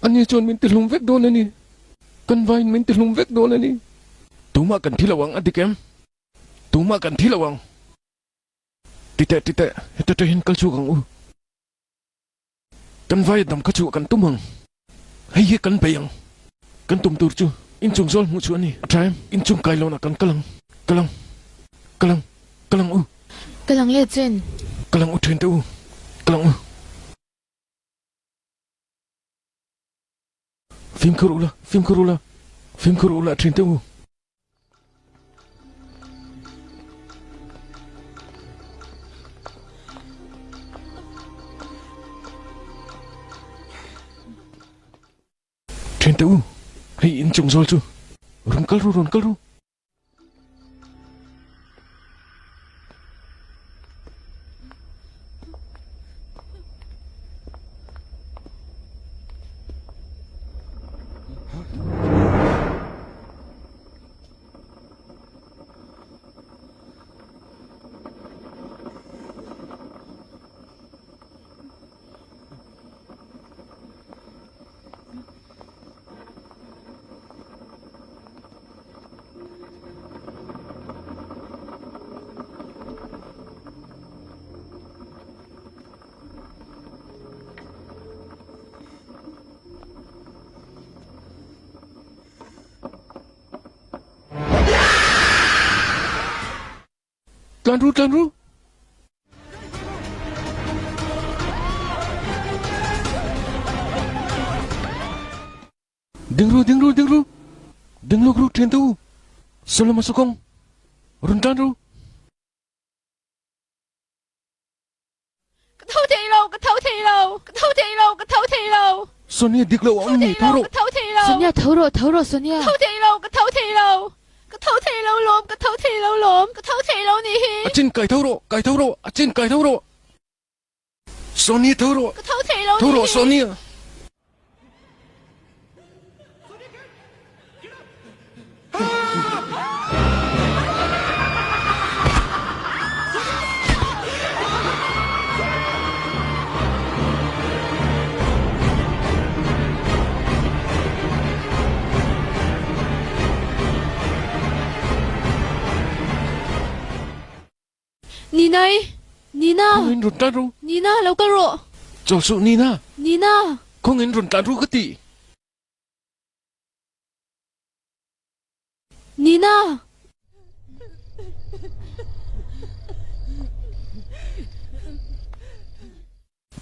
Ani chuan min tihlum vek dawn a ni. Kan vaiin min tihlum vek dawn a ni. Tumah kan thi lo ang a dik em? Tumah kan thi lo ang. Titeh titeh, heta ṭe hian kal chhuak ang u. Kan vai dam kha chu kan tum ang. Hei hi kan bei ang. Kan tum tur chu inchung zawl hmuh chu a ni. A tha em? Inchung kai lawnah kan kal ang. Kal ang. Kal ang. Kal ang u. Kal ang le chen. Kal ang u thiante u. Kal ang u. Fimkhur ula, fimkhur ula, fimkhur ula thiante u. Thiante u, hei inchung zawl chu rawn kal ru, rawn kal ru. Tlan ru, tlan ru. Ding ru, ding ru, ding ru. Ding lawk ru, ṭhiante u. Solomon sukawng, rawn tlan ru. Ka tho thei lo, ka tho thei lo, ka tho thei lo, ka tho thei lo. Sonia dik lo a awm ni, tho rawh. Ka tho thei lo. Sonia tho rawh, tho rawh Sonia. Ka tho thei lo, ka tho thei lo, ka tho thei lo lawm, ka tho thei lo lawm, ka tho thei lo nih hi. A chin kai tho rawh, kai tho rawh, a chin kai tho rawh. Sonia tho rawh. Ka tho thei lo Tho rawh Sonia. Nina i! Nina! Khawng in rawn tlan ru! Nina, lo kal rawh! Chaw suh Nina! Nina! Khawng in rawn tlan ru ka ti! Nina!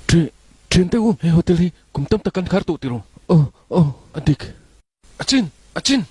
Thian te u, he hotel hi kum tam tak kan khar tawh tiraw? Aw, aw, a dik. A chin, a chin!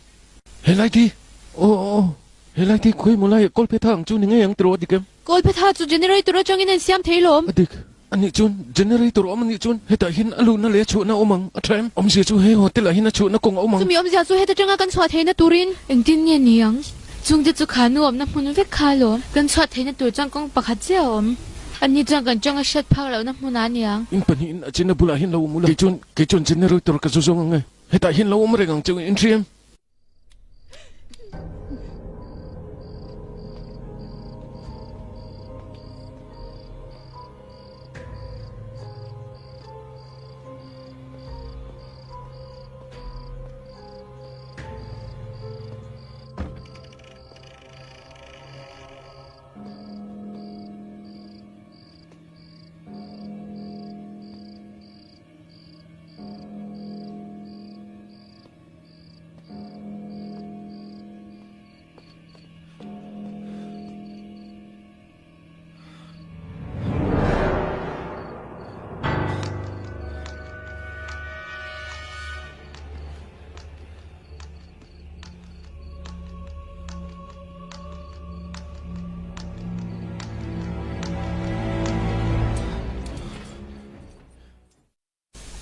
He lai thi, aw, aw, he lai thi khawi maw laiah kawl phetha ang chu ni ngei ang tiraw a dik em? Kawl phetha chu generator atangin an siam thei lawm. A dik. Anih chuan generator awm anih chuan hetah hian a luhna leh a chhuahna a awm ang, a tha em? Awmzia chu he hotel ah hian a chhuahna kawng a awm ang. Chumi awmzia chu heta tanga kan chhuah theihna turin. Engtin nge ni ang? Chungte chu kha nu awmna hmun vek kha alawm. Kan chhuah theihna tur chuan kawng pakhat chiah a awm. Ani chuan kan tawng a hriat phak lohna hmun a ni ang. In pahnihin a chenna bulah hian lo awm ula. Kei chuan, kei chuan generator ka zu zawng ang e. Hetah hian lo awm reng ang cheu in hria em?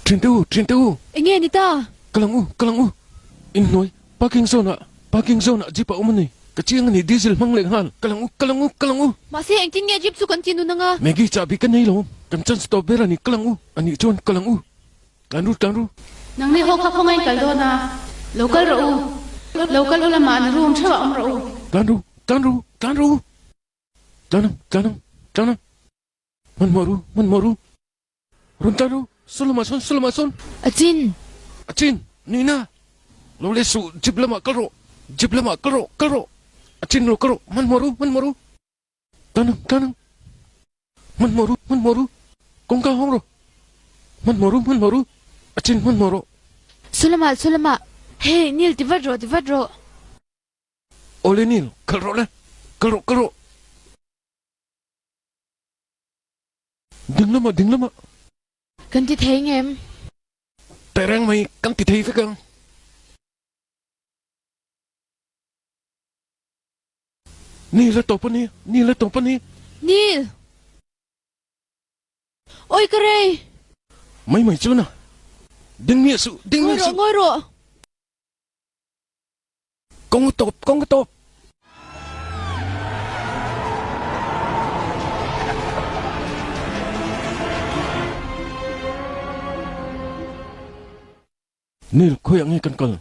Ṭhiante u, ṭhiante u! Enge ni ta? Ka lang u, ka lang u! Inhnuai, parking zone ah, parking zone ah jeep a awm a ni. Ka chiang a ni, diesel hmang leh nghal. Ka lang u, ka lang u, ka lang u! Mahse engtin nge jeep chu kan ti nun anga? Maggie chahbi ka nei lo, kan chance tawp ber a ni, ka lang u! A nih chuan ka lang u. Tlan ru, tlan ru! Nangni ho kha khawngain kal dawn a, lo kal rawh u. Lo kal u lamah an room theuh ah awm rawh u. Tlan ru, tlan ru, tlan ru! Tlan ang, tlan ang, tlan ang! Hmanhmawh ru, hmanhmawh ru! Rawn tlan ru, saw lamah sawn, saw lamah sawn! A chin! A chin! Nina! Lo le suh, jeep lamah kal rawh! Jeep lamah kal rawh, kal rawh! A chin lo kal rawh, hmanhmawh ru, hmanhmawh ru! Tlan ang, tlan ang! Hmanhmawh ru, hmanhmawh ru! Kawngka hawng rawh! Hmanhmawh ru, hmanhmawh ru! A chin hmanhmawh rawh! Saw lamah, saw lamah! Hey, Neil, ti vat rawh, ti vat rawh! Awle Neil, kal rawh le! Kal rawh, kal rawh! Ding lamah, ding lamah. Kan ti thei ngem? Tehreng mai, kan ti thei vek ang. Nil a tawp a ni, Nil a tawp a ni. Nil! Awi ka rei! Mai mai chuan a, ding miah suh, ding miah suh. Ngawi rawh, ngawi rawh. Kawng a tawp, kawng a tawp. Neil, khawiah nge kan kal?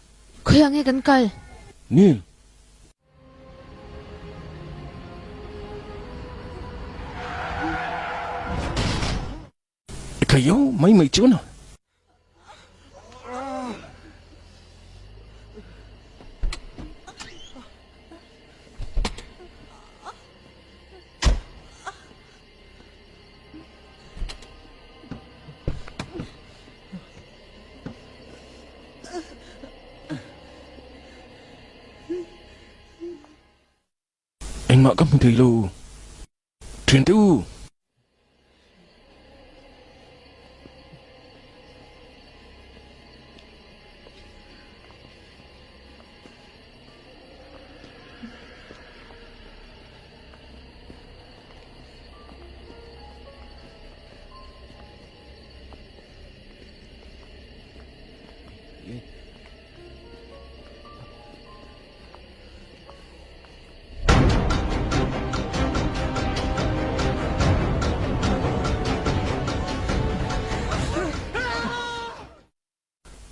Khawiah nge kan kal? Neil. Khaio mai mai chu na. Engmah ka hmu thei lo. Thiante u!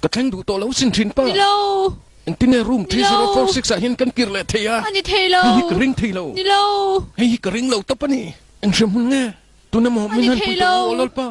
Ka thleng duh tawh lo sin thin pa. Ni lo. Engtin nge room 3046 ah hian kan kir leh thei a? A ni thei lo. Hei hi ka ring thei lo. Ni lo. Hei hi ka ring lo tawp a ni. Eng hre hmun nge? Tuna maw min han pui tawh aw Lalpa.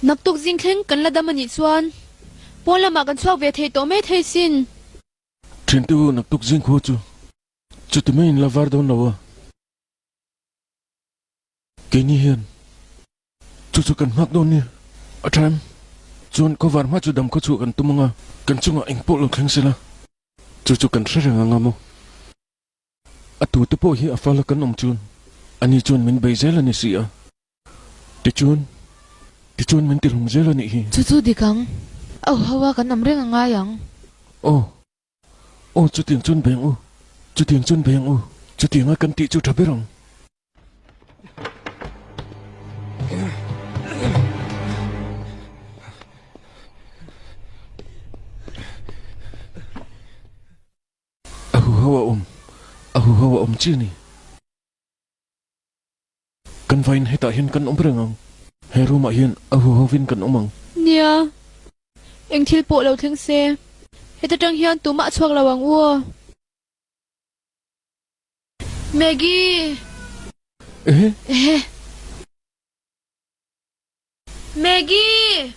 Naktuk zing thleng kan la dam a nih chuan pawn lamah kan chhuak ve thei tawh mai thei sin. Thiante u, naktuk zing khua chu chuti mai in la var dawn lo a. Keini hian chu chu kan nghak dawn nia. A time chuan khawvar hma chu dam khaw chhuah kan tum anga, kan chungah eng pawh lo thleng sela chu chu kan hre reng anga maw? A tute pawh hi a fala kan awm chuan ani chuan min bei zel a ni si a. Tichuan, tichuan min tihlum zel a nih hi. Chu chu dik ang. Au ho a kan awm reng a ngai ang. Aw. Aw chutiang chuan beng u, chutiang chuan beng u, chutianga kan tih chu tha ber ang. A huho a awm, a huho a awm chi a ni. Kan vain hetah hian kan awm reng ang. He room ah hian a huhovin kan awm ang. Nia, eng thil pawh lo thleng se, heta tang hian tumah a chhuak lo ang u aw. Maggie! Ehe? Ehe. Maggie!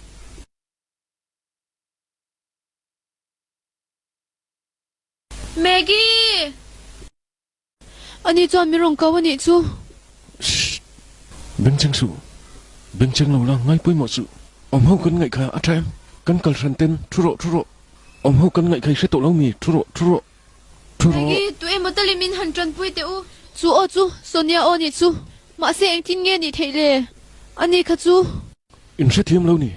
Maggie! Ani chuan mi rawn ko a nih chu. Shh! Bengchheng suh. Bengchheng lo la, ngai pawimawh suh. Awm ho kan ngaih kha a tha em? Kan kal hran ten, thu rawh, thu rawh. Awm ho kan ngaih kha i hre tawh lo mi? Thu rawh, thu rawh, thu rawh. Maggie, tu emaw talin min han tanpui teh u. Chu aw chu, Sonia aw nih chu. Mahse engtin nge nih theih le? Ani kha chu. In hrethiam lo ni.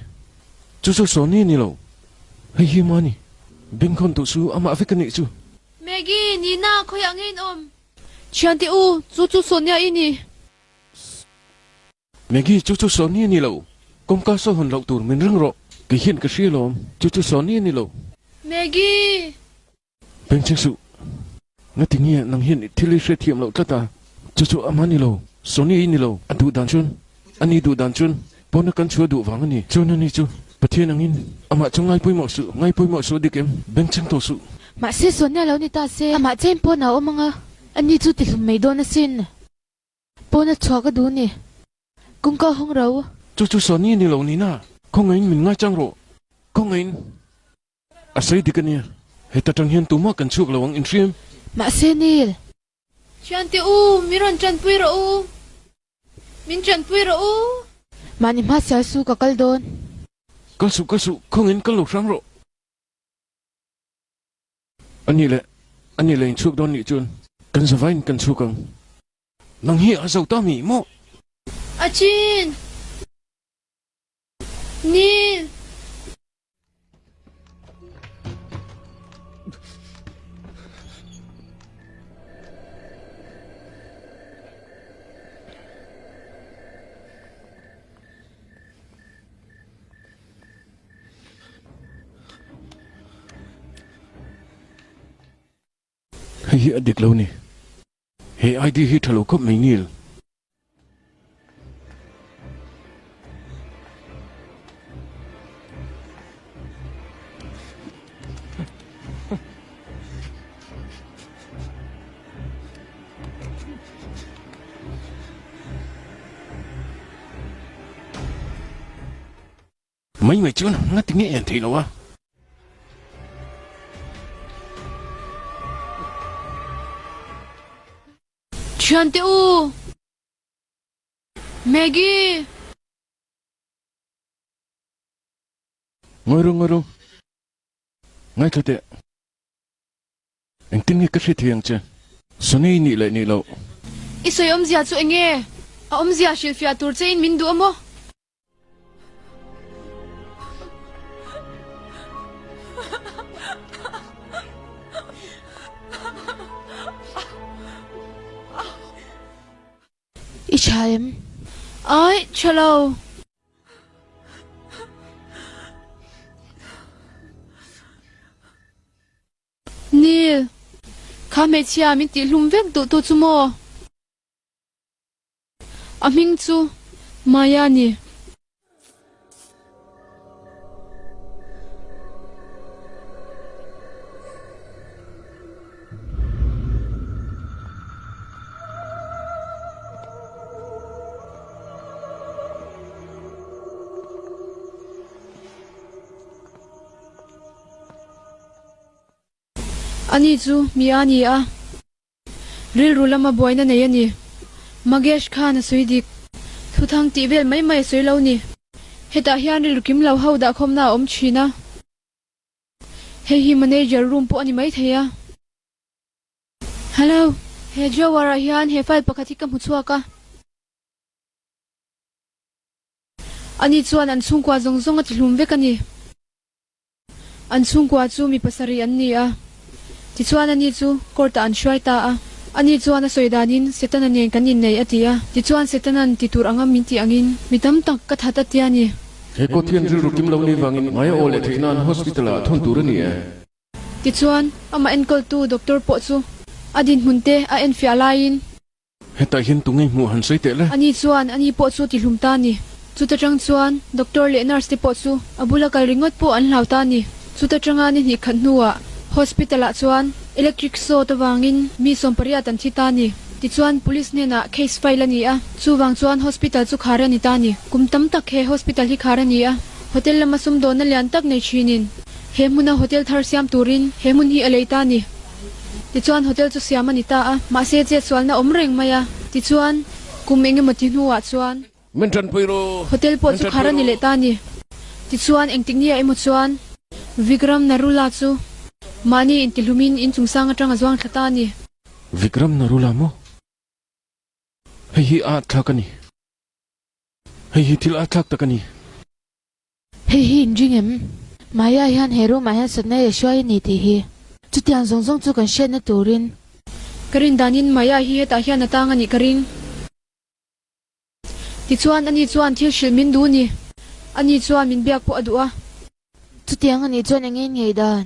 Chu chu Sonia ni lo. Hei hi mah ni. Bengkhawn duh chu amah vek a nih chu. Maggie, Nina, khawiah nge in awm? Thiante u, chu chu Sonia i ni. Maggie, chu chu Sonia ni lo. Kawngka saw hawn loh tur min ring rawh. Kei hian ka hria lawm, chu chu Sonia ni lo. Maggie! Bengchheng suh. Ngati nge nang hian i thil i hriatthiam loh tlat a? Chu chu amah ni lo, Sonia i ni lo. A duh dan chuan, a ni duh dan chuan pawna kan chhuah duh vang a ni. Chuan a ni chu Pathian angin amah chu ngai pawimawh suh, ngai pawimawh suh dik em? Bengchheng tawh suh. Mahse Sonia lo ni ta se, amah chen pawn a awm ang a, ani chu tihlum mai dawn asin. Pawn a chhuah ka duh ni. Kawngka hawng ro. Chu chu Sonia ni lo nina, khawngaihin min ngaichang rawh. Khawngaihin. A sawi dik a nia, heta tang hian tumah kan chhuak lo ang inhriam. Mahse Neil. Thiante u, min rawn tanpui rawh u. Min tanpui rawh u. Mahni hma sial su ka kal dawn. Kal suh, kal suh, khawngin kal lo hrang rawh. A nih leh, a nih leh in chhuak dawn nih chuan kan zavaiin kan chhuak ang. Nang hi a zo ta mi maw? A chin! Neil! Hei hi a dik lo ni. He ID hi tha lo khawp mai Neil. Mai mai chuan ngati nge en theih loh a? Thiante u! Maggie! Ngawi ru, ngawi ru. Ngaithla teh. Engtin nge ka hriat thei ang che? Sonny nih leh nih loh. I sawi awmzia chu eng nge? A awmzia hrilhfiah tur che in min duh a maw? I tha em? Ai, tha lo. Neil, kha hmeichhia min tihhlum vek duh tu chu maw? A hming chu Maya a ni. Ani chu mi a ni a, rilru lama buaina nei a ni. Magesh khan a sawi dik. Thuthang tih vel mai mai a sawi lo ni. Hetah hian rilru kim lo ho dahkhawmna a awm thin a. Hei hi manager room pawh a ni maithei a. Hello, he drawer ah hian he file pakhat hi ka hmu chhuak a. Ani chuan an chhungkua zawng zawng a ti hlum vek a ni. An chhungkua chu mi pasarih an ni a. Tichuan ani chu court ah an hruai ta a. Ani chuan a sawi danin Setana nen kan innei a ti a. Tichuan Setana'n ti tur anga min tih angin mi tam tak ka that a tia ni. He court hian rilru kim lo ni vangin ngaia aw leh theih nan hospital ah thawn tur a ni e. Tichuan amah enkawltu doctor pawh chu a dinhmun te a enfiah laiin. Hetah hian tunge hmuh han sawi teh le? Ani chuan ani pawh chu tihlum ta a ni. Chuta tang chuan doctor leh nurse te pawh chu a bula kal ringawt pawh an hlau ta a ni. Chuta tanga ni hnih khat hnuah hospital ah chuan electric short avangin mi 80 an thi ta a ni. Tichuan police hnenah case file a ni a, chuvang chuan hospital chu khar a ni ta a ni. Kum tam tak he hospital hi khar a ni a, hotel lama sumdawnna lian tak nei thinin he hmuna hotel thar siam turin he hmun hi a lei ta a ni. Tichuan hotel chu siam a ni ta a, mahse chetsualna awm reng mai a. Tichuan kum eng emaw ti hnuah chuan. Min tanpui ru! Hotel pawh chu khar a ni leh ta a ni. Tichuan engtik nia emaw chuan Vikram Narula chu mahni intihlumin inchungsang atang a zuang thla ta a ni. Vikram Narula maw? Hei hi a thlak a ni. Hei hi thil a thlak tak a ni. Hei hi inring em? Maya hian he room ah hian satna leh hruai a ni tih hi. Chutiang zawng zawng chu kan hriatna turin. Ka rin danin Maya hi hetah hian a tang a nih ka ring. Tichuan ani chuan thil hrilh min duh ni. Ani chuan min biak pawh a duh a. Chutiang a nih chuan eng nge ngei dan?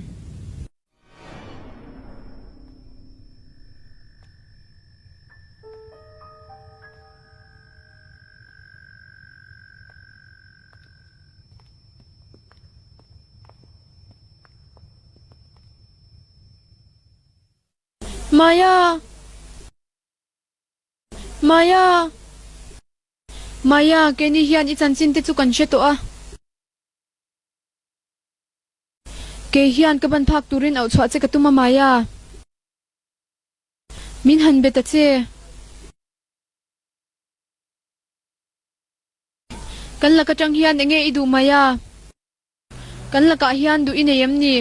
Maya! Maya! Maya, keini hian i chanchin te chu kan hre tawh a. Kei hian ka ban phak turin auh chhuah che ka tum a Maya. Min han be ta che. Kan lak atang hian enge i duh mai a? Kan lakah hian duh i nei em ni?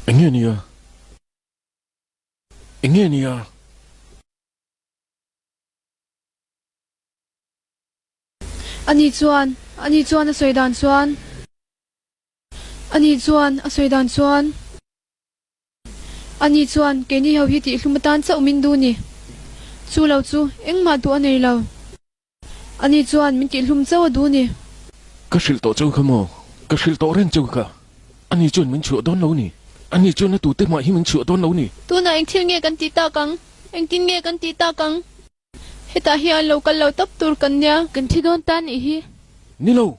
Enge nia? Enge nia? Ani chuan, ani chuan a sawi dan chuan. Ani chuan a sawi dan chuan. Ani chuan keini ho hi tihhlum atan chauh min duh ni. Chu lo chu engmah duh a nei lo. Ani chuan min tihhlum chauh a duh ni. Ka hrilh tawh chauh kha maw? Ka hrilh tawh reng chauh kha. Ani chuan min chhuah dawn lo ni. Ani chuan a tute mah hi min chhuah dawn lo ni. Tunah eng thil nge kan tih tak ang? Engtin nge kan tih tak ang? Hetah hian lo kal lo tawp tur kan nia. Kan thi dawn ta nih hi. Ni lo.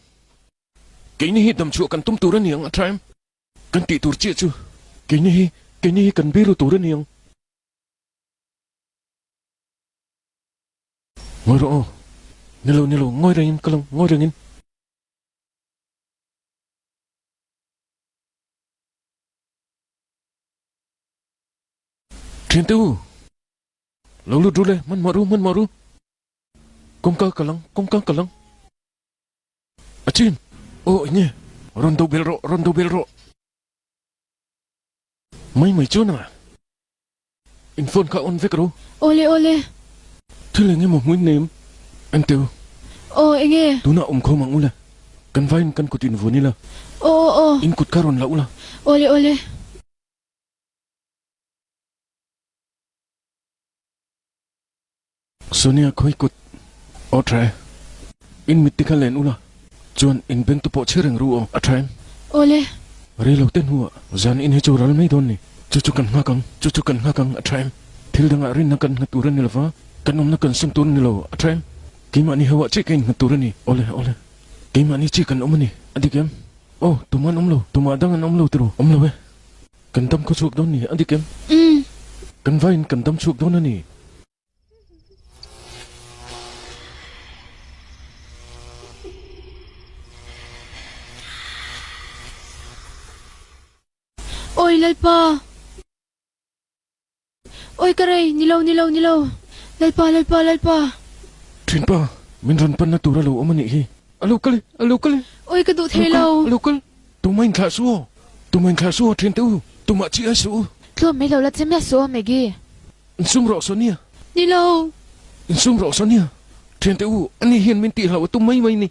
Keini hi damchhuah kan tum tur a ni ang a tha em? Kan tih tur chiah chu keini hi keini hi kan biru tur a ni ang. Ngawi rawh aw. Ni lo ni lo ngawi rengin ka lang ngawi rengin. Thiante u. Lo lut ru le hmanhmawh ru hmanhmawh ru. Kawngka ka lang kawngka ka lang. A chin! Aw enge? Rawn do bel rawh, rawn do bel rawh. Mai mai chuan a. In phone kha on vek ro. Awle awle. Thil enge maw hmuin nei em? Enteu. Aw enge? Tunah awm khawm ang ule. Kan vaiin kan kut in vuan ila. Aw aw aw. In kut kha rawn la ula. Awle awle. Sonia khawi kut aw tha e. In mitti kha len ula chuan in beng te pawh chhe reng ru aw a tha em? Awle. Rei lo te hnuah zan in hi chu ral mai dawn ni. Chu chu kan nghak ang, chu chu kan nghak ang a tha em? Thil dangah rinna kan nghat tur a ni lova, kan awmna kan sum tur a ni lo a tha em? Keimahni ho ah chiah ka innghat tur a ni. Awle, awle. Keimahni chiah kan awm a ni. A dik em? Aw, tumah an awm lo, tumah dang an awm lo tiraw? Awm lo e. Kan dam khaw chhuak dawn ni, a dik em? Umm. Kan vaiin kan dam chhuak dawn a ni. Awi Lalpa! Awi ka rei, ni lo, ni lo, ni lo. Lalpa, Lalpa, Lalpa! Thinpa, min rawn panna tur a lo awm a nih hi. A lo kal e, a lo kal e. Awi ka duh thei lo. A lo kal, tumah inthlah suh aw. Tumah inthlah suh aw thiante u, tumah chi ai suh u. Tlawm mai lo la che miah suh aw Maggie. Insum rawh Sonia. Ni lo. Insum rawh Sonia. Thiante u, ani hian min tihhlauh a tum mai mai ni.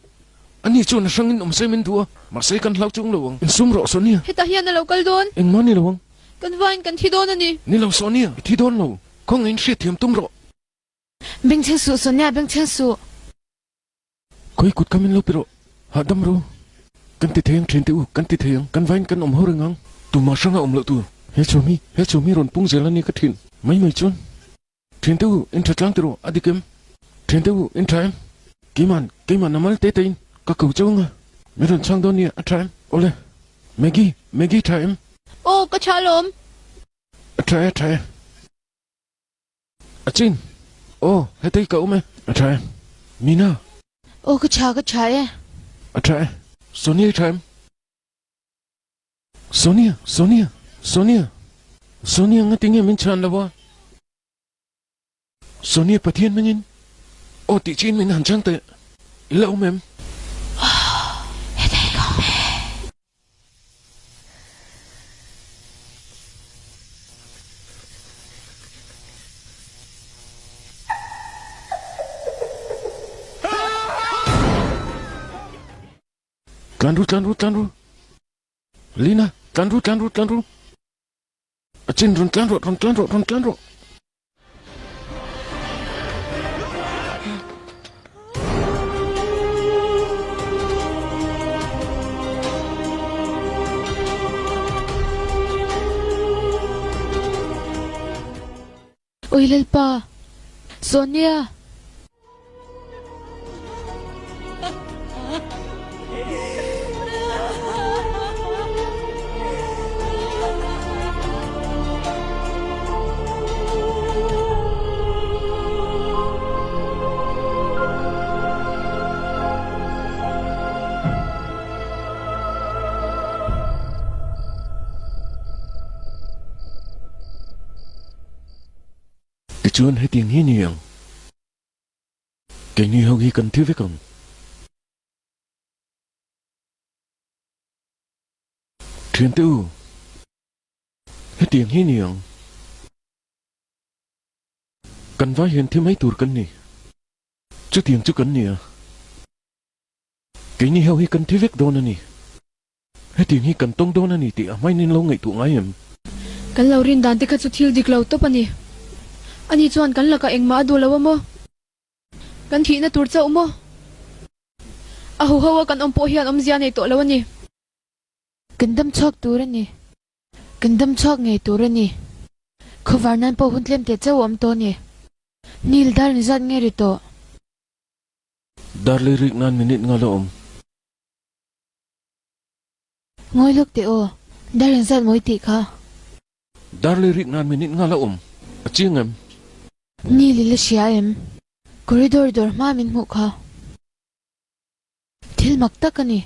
Ani chuan a hrangin awm se min duh a, mahse kan hlau chung lo ang. Insum rawh Sonia. Hetah hian a lo kal dawn. Engmah ni lo ang. Kan vain kan thi dawn a ni. Ni lo Sonia, i thi dawn lo. Khawngaih hriatthiam tum rawh. Bengchheng suh Sonia, bengchheng suh. Khawi kut kha min lo pe rawh. Hahdam ro. Kan ti thei ang thiante u, kan ti thei ang. Kan vain kan awm ho reng ang. Tumah hranga awm loh tur. He chhum hi, he chhum hi rawn pung zel a ni ka thin. Mai mai chuan. Thiante u, in tha tlang ti rawh, a dik em? Thiante u, in tha em? Keiman, keiman a mal te tein ka ko cheu anga, min rawn chhang dawn nia, a tha em? Awle, Maggie, Maggie tha em? Aw, ka tha alawm. A tha e, a tha e. A chin, aw, hetei ka awm e. A tha e. Mina. Aw, ka tha, ka tha e. A tha e. Sonia i tha em? Sonia, Sonia, Sonia, Sonia nga tinge min chhan lo a? Sonia Pathian hmangin aw tih chiin min han chhang teh. I la awm em? Hetei ka awm e. Tlan ru, tlan ru, tlan ru. Lina, tlan ru, tlan ru, tlan ru. A chin rawn tlan rawh, rawn tlan rawh, rawn tlan rawh. Ui Lalpa! Sonia! Tichuan hetiang hi ni ang. Keini ho hi kan thi vek ang. Thiante u, Hetiang hi ni ang. Kan vai hian thi mai tur kan ni. Chutiang chu kan ni a. Keini ho hi kan thi vek dawn a ni. Hetiang hi kan tawng dawn a ni tih a hmain in lo ngaihtuah ngai em? Kan lo rin dan te kha chu thil dik lo tawp a ni. Ani chuan kan lakah engmah a duh lo a maw? Kan thihna tur chauh maw? A huho a kan awm pawh hian awmzia nei tawh lo a ni. Kan dam chhuak tur a ni. Kan dam chhuak ngei tur a ni. Khawvar nan pawh hun tlem teh chauh a awm tawh a ni. Nil dar ni zat nge ri tawh? Dar lei rik nan minute nga la awm. Ngawi lawk teh aw, dar engzat mawi tih kha. Dar lei rik nan minute nga la awm, a chiang em? Ni li la hria em? Corridor dawr hma min hmuh kha. Thil mak tak a ni.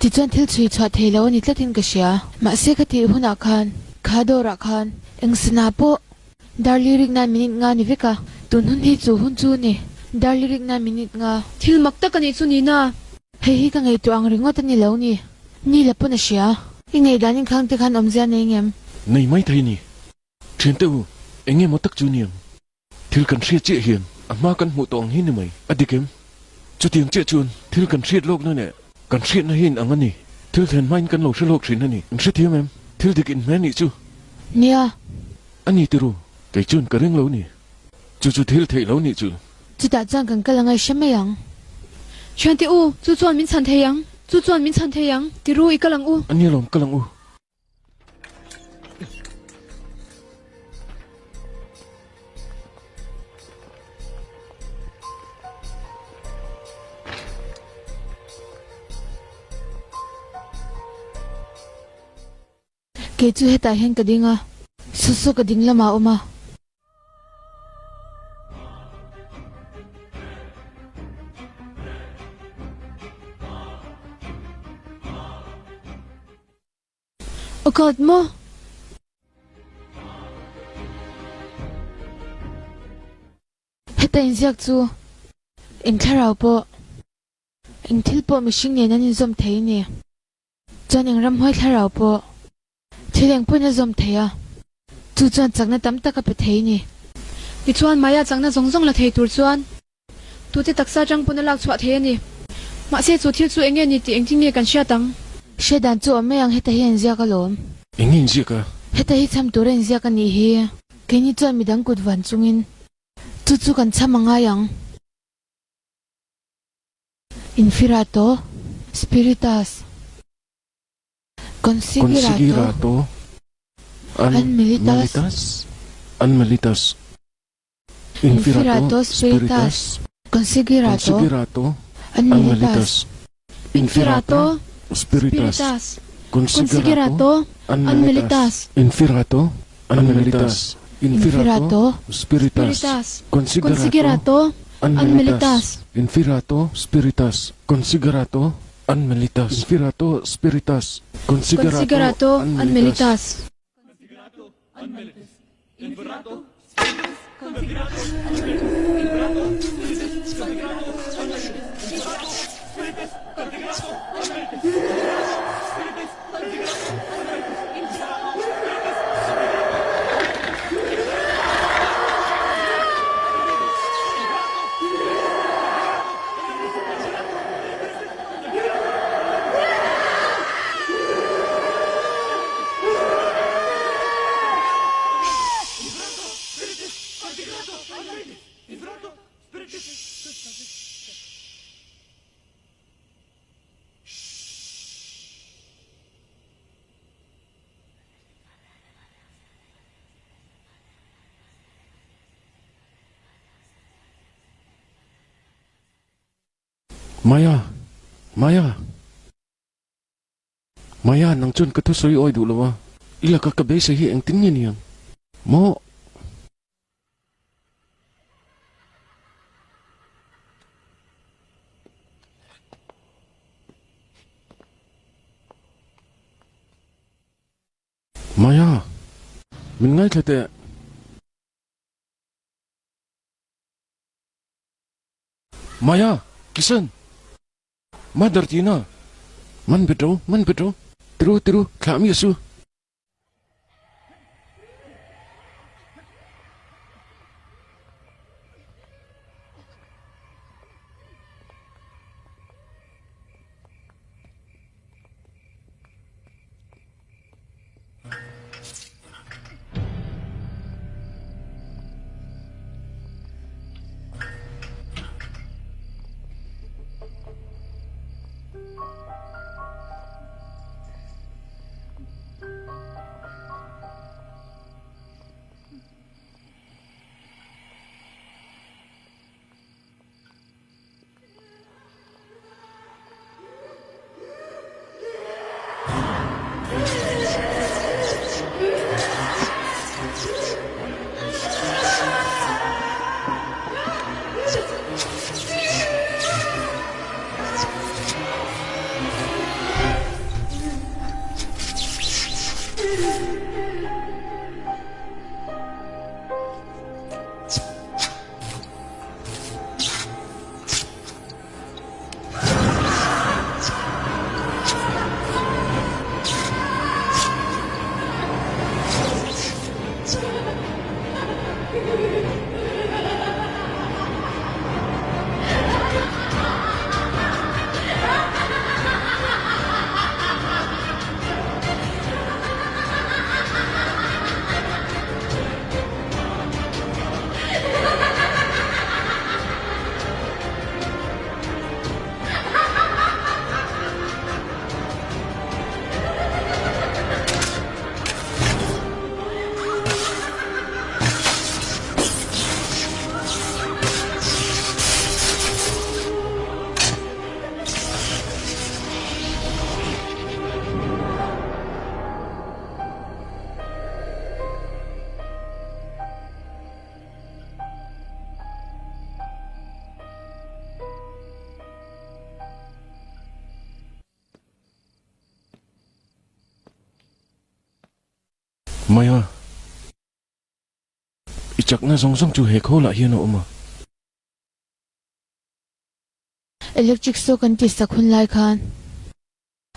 Tichuan thil chhui chhuah thei lo a ni tlatin ka hria. Mahse ka tih hunah khan, kha dawrah khan, eng sana pawh dar li rik nan minute nga ni vek a, tun hun hi chu hun chu a ni, dar li rik nan minute nga. Thil mak tak a nih chu ni na. Hei hi ka ngaihtuah ang ringawt a ni lo ni. Ni la pawn a hria. I ngaihdan inkhang te khan awmzia nei ngem? Nei mai thei ni. Thiante u, eng emaw tak chu niang. Thil kan hriat chiah hian a hma kan hmuh tawh ang hi ni mai. A dik em? Chutiang chiah chuan thil kan hriat lawkna leh kan hriatna hi in ang a ni. Thil thlen hmain kan lo hre lawk thin a ni. In hrethiam em? Thil dik in hmel nih chu. Nia. A ni tiru, kei chuan ka ring lo ni. Chu chu thil theih lo nih chu. Chutah chuan kan kal angai hre mai ang. Thiante u, chu chuan min chhan thei ang. Chu chuan min chhan thei ang. Tiru, i kal ang u. A nia lawm, kal ang u. Kei chu hetah hian ka ding a, Susu ka ding lamah a awm a. Oh God maw? Heta inziak chu eng thlarau pawh, eng thil pawh mihring nen an inzawm thei a ni. Chuan eng ramhuai thlarau pawh thil eng pawhin a zawm thei a, chu chuan chakna tam tak a pe thei a ni. Tichuan Maya chakna zawng zawng la thei tur chuan tute taksa atang pawn a lak chhuah thei a ni. Mahse chu thil chu eng nge ni tih engtin nge kan hriat ang? Hriat dan chu awm mai ang heta hi an ziak alawm. Eng nge inziak a? Heta hi cham tura inziak a nih hi. Keini chuan midang kut van chungin chu chu kan cham a ngai ang. Infirato spiritus Consigirato an militas an militas Infirato spiritus Consigirato an militas Infirato spiritus Consigirato an militas Infirato an militas Infirato spiritus Consigirato an militas Infirato spiritus Consigirato an militas Infirato spiritus Consigirato Consigirato an militas. Maya! Maya! Maya, nang chuan ka thusawi awi duh lo a, i laka ka beisei hi engtin nge niang? Maw? Maya! Min ngaithla teh. Maya! Kisan! Mother Tina! Man pe ṭo, man pe ṭo. Tiru, tiru, thlah mi a su. Maya, i chakna zawng zawng chu he khawlah hian a awm a. Electric saw kan tih sak hun lai khan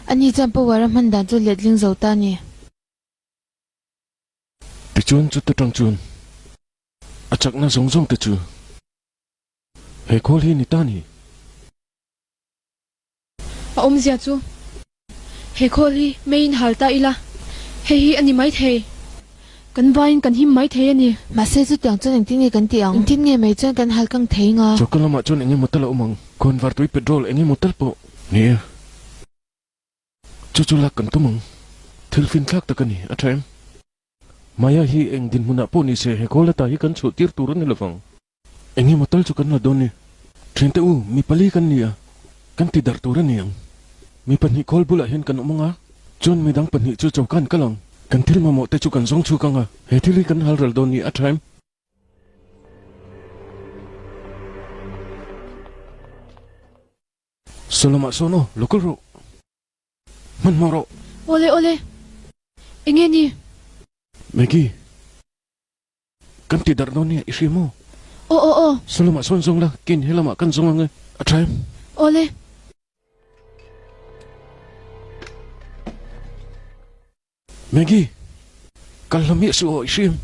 ani chuan power a hman dan chu letling zo ta a ni. Tichuan chuta tang chuan a chakna zawng zawng te chu he khawl hi ni ta a ni. A awmzia chu he khawl hi meiin hal ta ila, hei hi a ni maithei. Kan vaiin kan him maithei a ni. Mahse chutiang chuan engtin nge kan tih ang? Engtin nge mei chuan kan hal kang thei nga? Choka lamah chuan eng emaw tal a awm ang. Khawnvar tui petrol eng emaw tal pawh ni e. Chu chu lak kan tum ang. Thil finthlak tak a ni, a tha em? Maya hi eng dinhmunah pawh ni se he khawl ata hi kan chhuah tir tur a ni lovang. Eng emaw tal chu kan la dawn ni. Thiante u, mi pali kan ni a, kan ti darh tur a ni ang. Mi pahnih khawl bulah hian kan awm ang a, chuan mi dang pahnih chu choka an kal ang. Kan thil mamawh te chu kan zawng chhuk ang a, he thil hi kan hal ral dawn ni, a tha em? Saw lamah sawn aw, lo kal rawh. Hmanhmawh rawh. Awle awle, enge ni? Maggie, kan ti darh dawn nia, i hria maw? Aw aw aw. Saw lamah sawn zawng la, kin he lamah kan zawng ang e, a tha em? Awle. Maggie, kal hla miah suh aw, i hria em?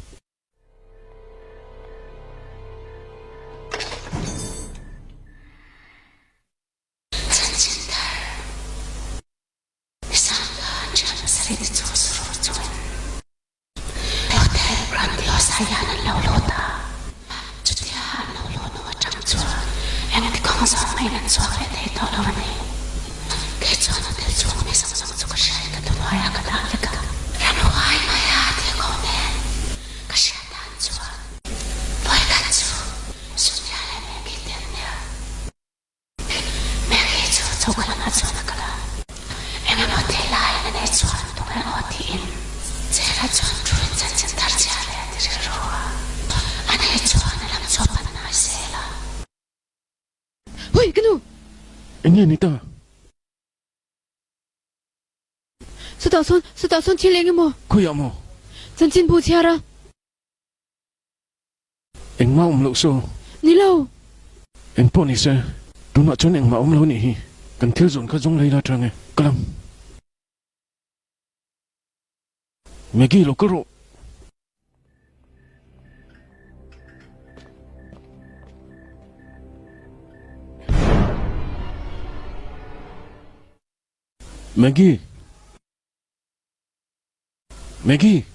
Chanchin thar Nisanga thian pasarih te chu Surur chuan Hotel Grandiose ah hian an lo lut a, chutia an lo luh hnu atang chuan engti kawng zawng mahin an chhuak leh thei tawh lo a ni. Kei chuan hotel chhung mi zawng zawng chu ka hriain ka thuhnuaiah ka dah vek a, ramhuai hmaia thil ko nen ka hriat dan chuan vawikhat chu Sonia leh Maggie te an nia. Maggie chu choka lamah chuan a kal a, eng emaw thil laiin a nei chuan tunge aw tiin chair ah chuan thu in chanchin thar chhia leh a ti rilru a, a nei chuan a lam chu a pan hnai zel a. Hawi ka nu! Eng nge ni ta? Chutah sawn, chutah sawn thil eng emaw? Khawiah maw? Chanchin bu chhiar a. Engmah awm loh saw. Ni lo. Eng pawh ni se, tunah chuan engmah awm lo nih hi. Kan thil zawn kha zawng lei la tang e. Ka lam. Maggie lo kal rawh. Maggie. Maggie!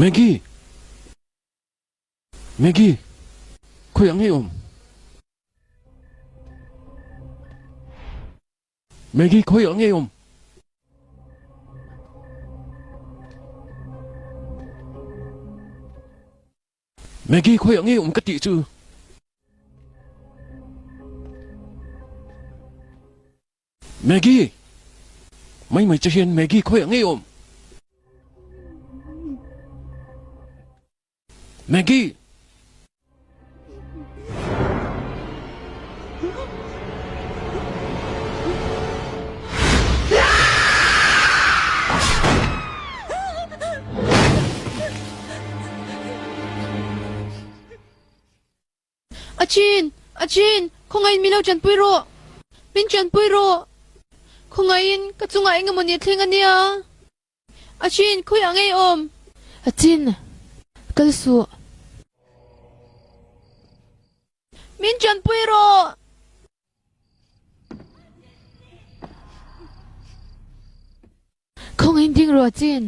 Maggie! Maggie! Khawiah nge i awm? Maggie khawiah nge i awm? Maggie khawiah nge i awm ka tih chu? Maggie! Mai mai che hian Maggie khawiah nge i awm? Maggie! A chin! A chin! Khawngaihin min lo tanpui rawh! Min tanpui rawh! Khawngaihin ka chungah eng emaw ni a thleng a nia. A chin, khawiah ngei awm? A chin, kal suh. Min tanpui rawh! Khawngaihin ding rawh a chin.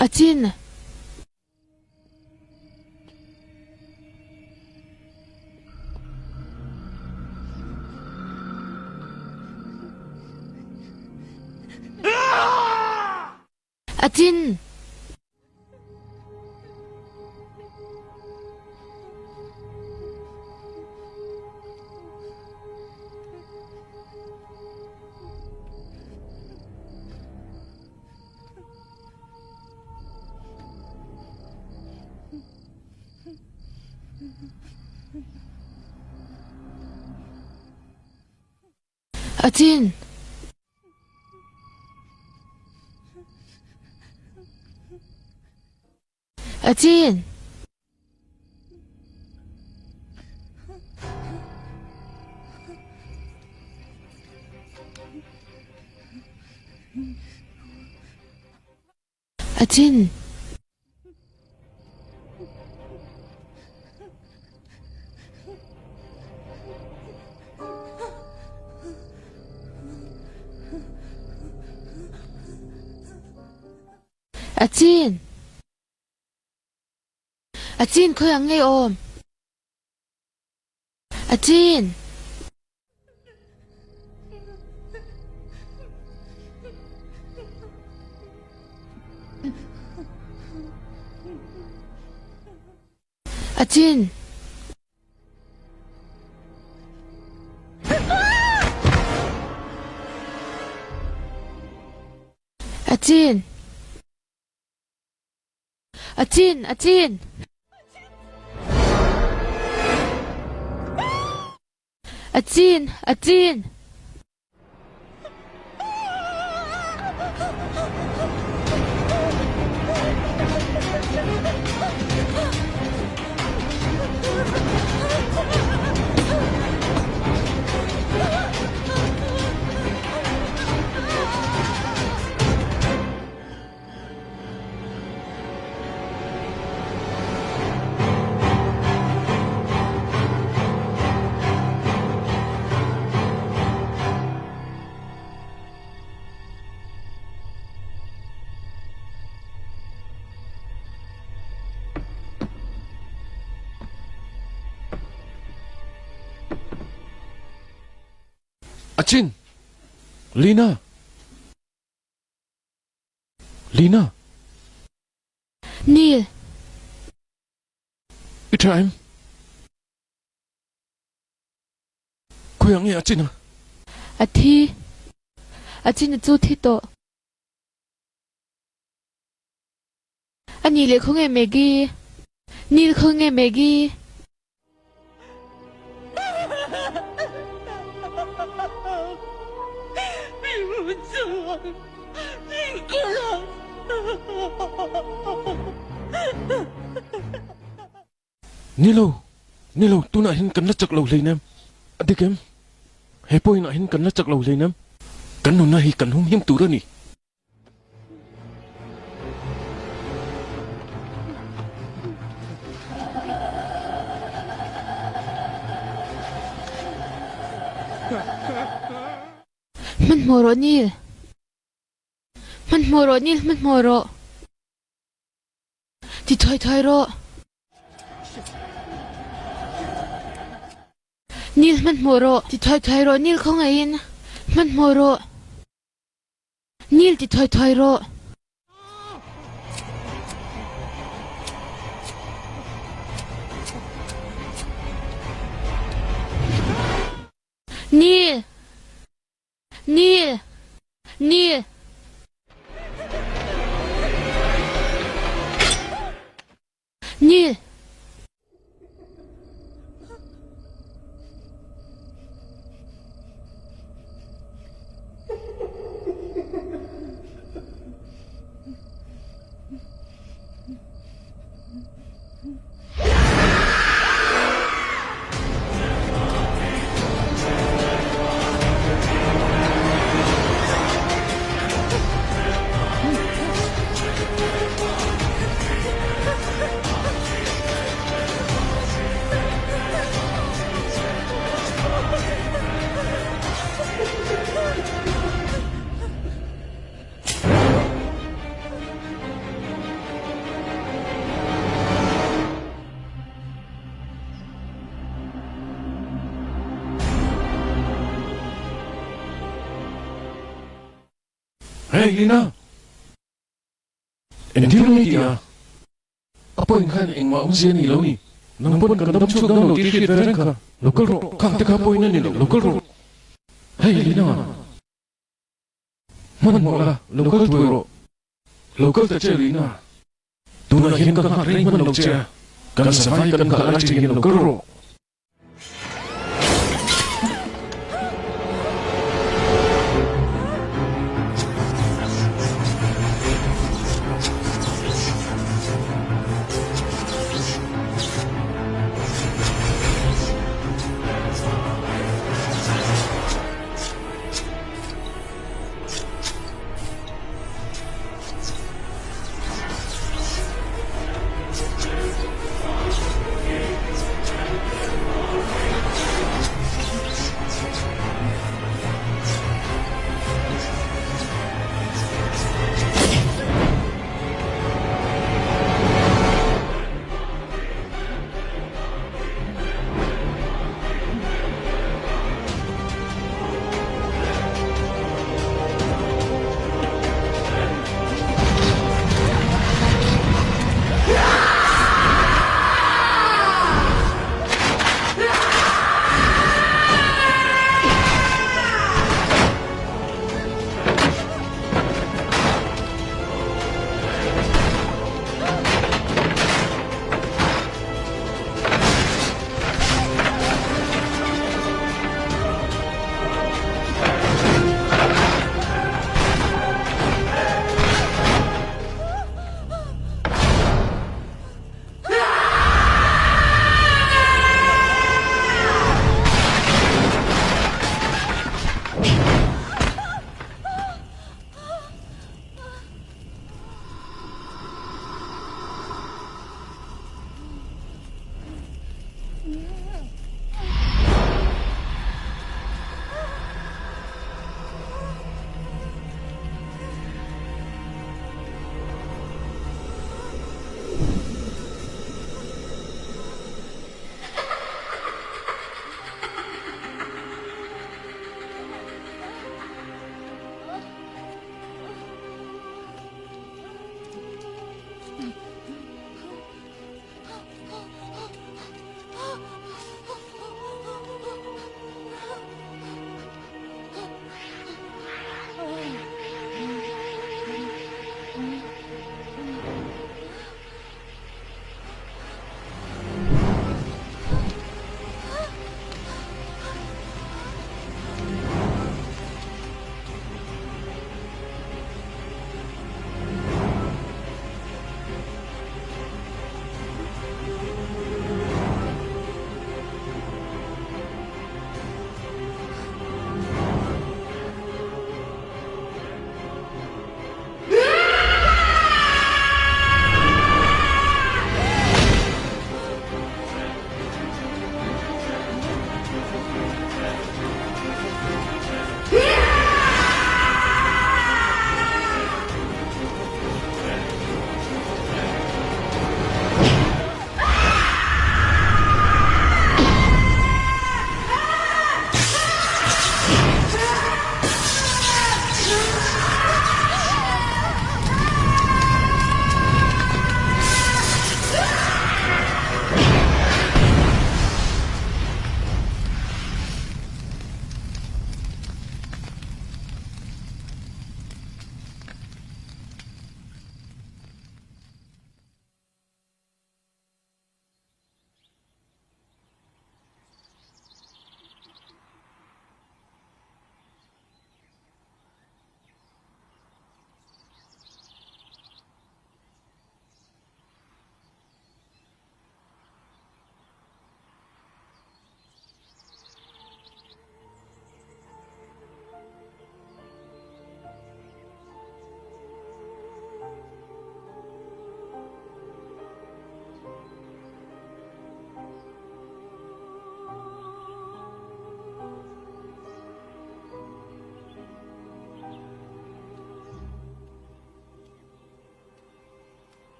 A chin. A cin. A cin. A cin. A cin. A cin. A cin khoi ang ngei awm. A cin. A cin. A cin. A cin, a cin. A cin, a cin. Achin! Lina! Lina! Neil! I tha em? Khawiah nge a chin a? A thi. A chin a chu thi tawh. A nih leh khawnge Maggie? Neil khawnge Maggie? Ni lo, ni lo, tunah hian kan la chak lo hleinem. A dik em? He point ah hian kan la chak lo hleinem. Kan nunna hi kan humhim tur a ni. Hmanhmawh rawh Neil. Hmanhmawh rawh Neil, hmanhmawh rawh. Ti thuai thuai rawh. Neil hmanhmawh rawh. Ti thuai thuai rawh Neil khawngaihin. Hmanhmawh rawh. Neil ti thuai thuai rawh. Neil! Neil! Neil! Neil! Hey Lina! Engthil nge i tih a? A point khan engmah awmzia a ni lo ni. Nang pawn kan dam chhuak dawn lo tih hriat ve reng kha. Lo kal rawh, khang te kha point a ni lo, lo kal rawh. Hey Lina! Hmanhmawh la, lo kal thuai rawh. Lo kal ta che Lina. Tunah hian ka nghak reng hman lo che a, kan savai kan nghah lai che hian lo kal rawh.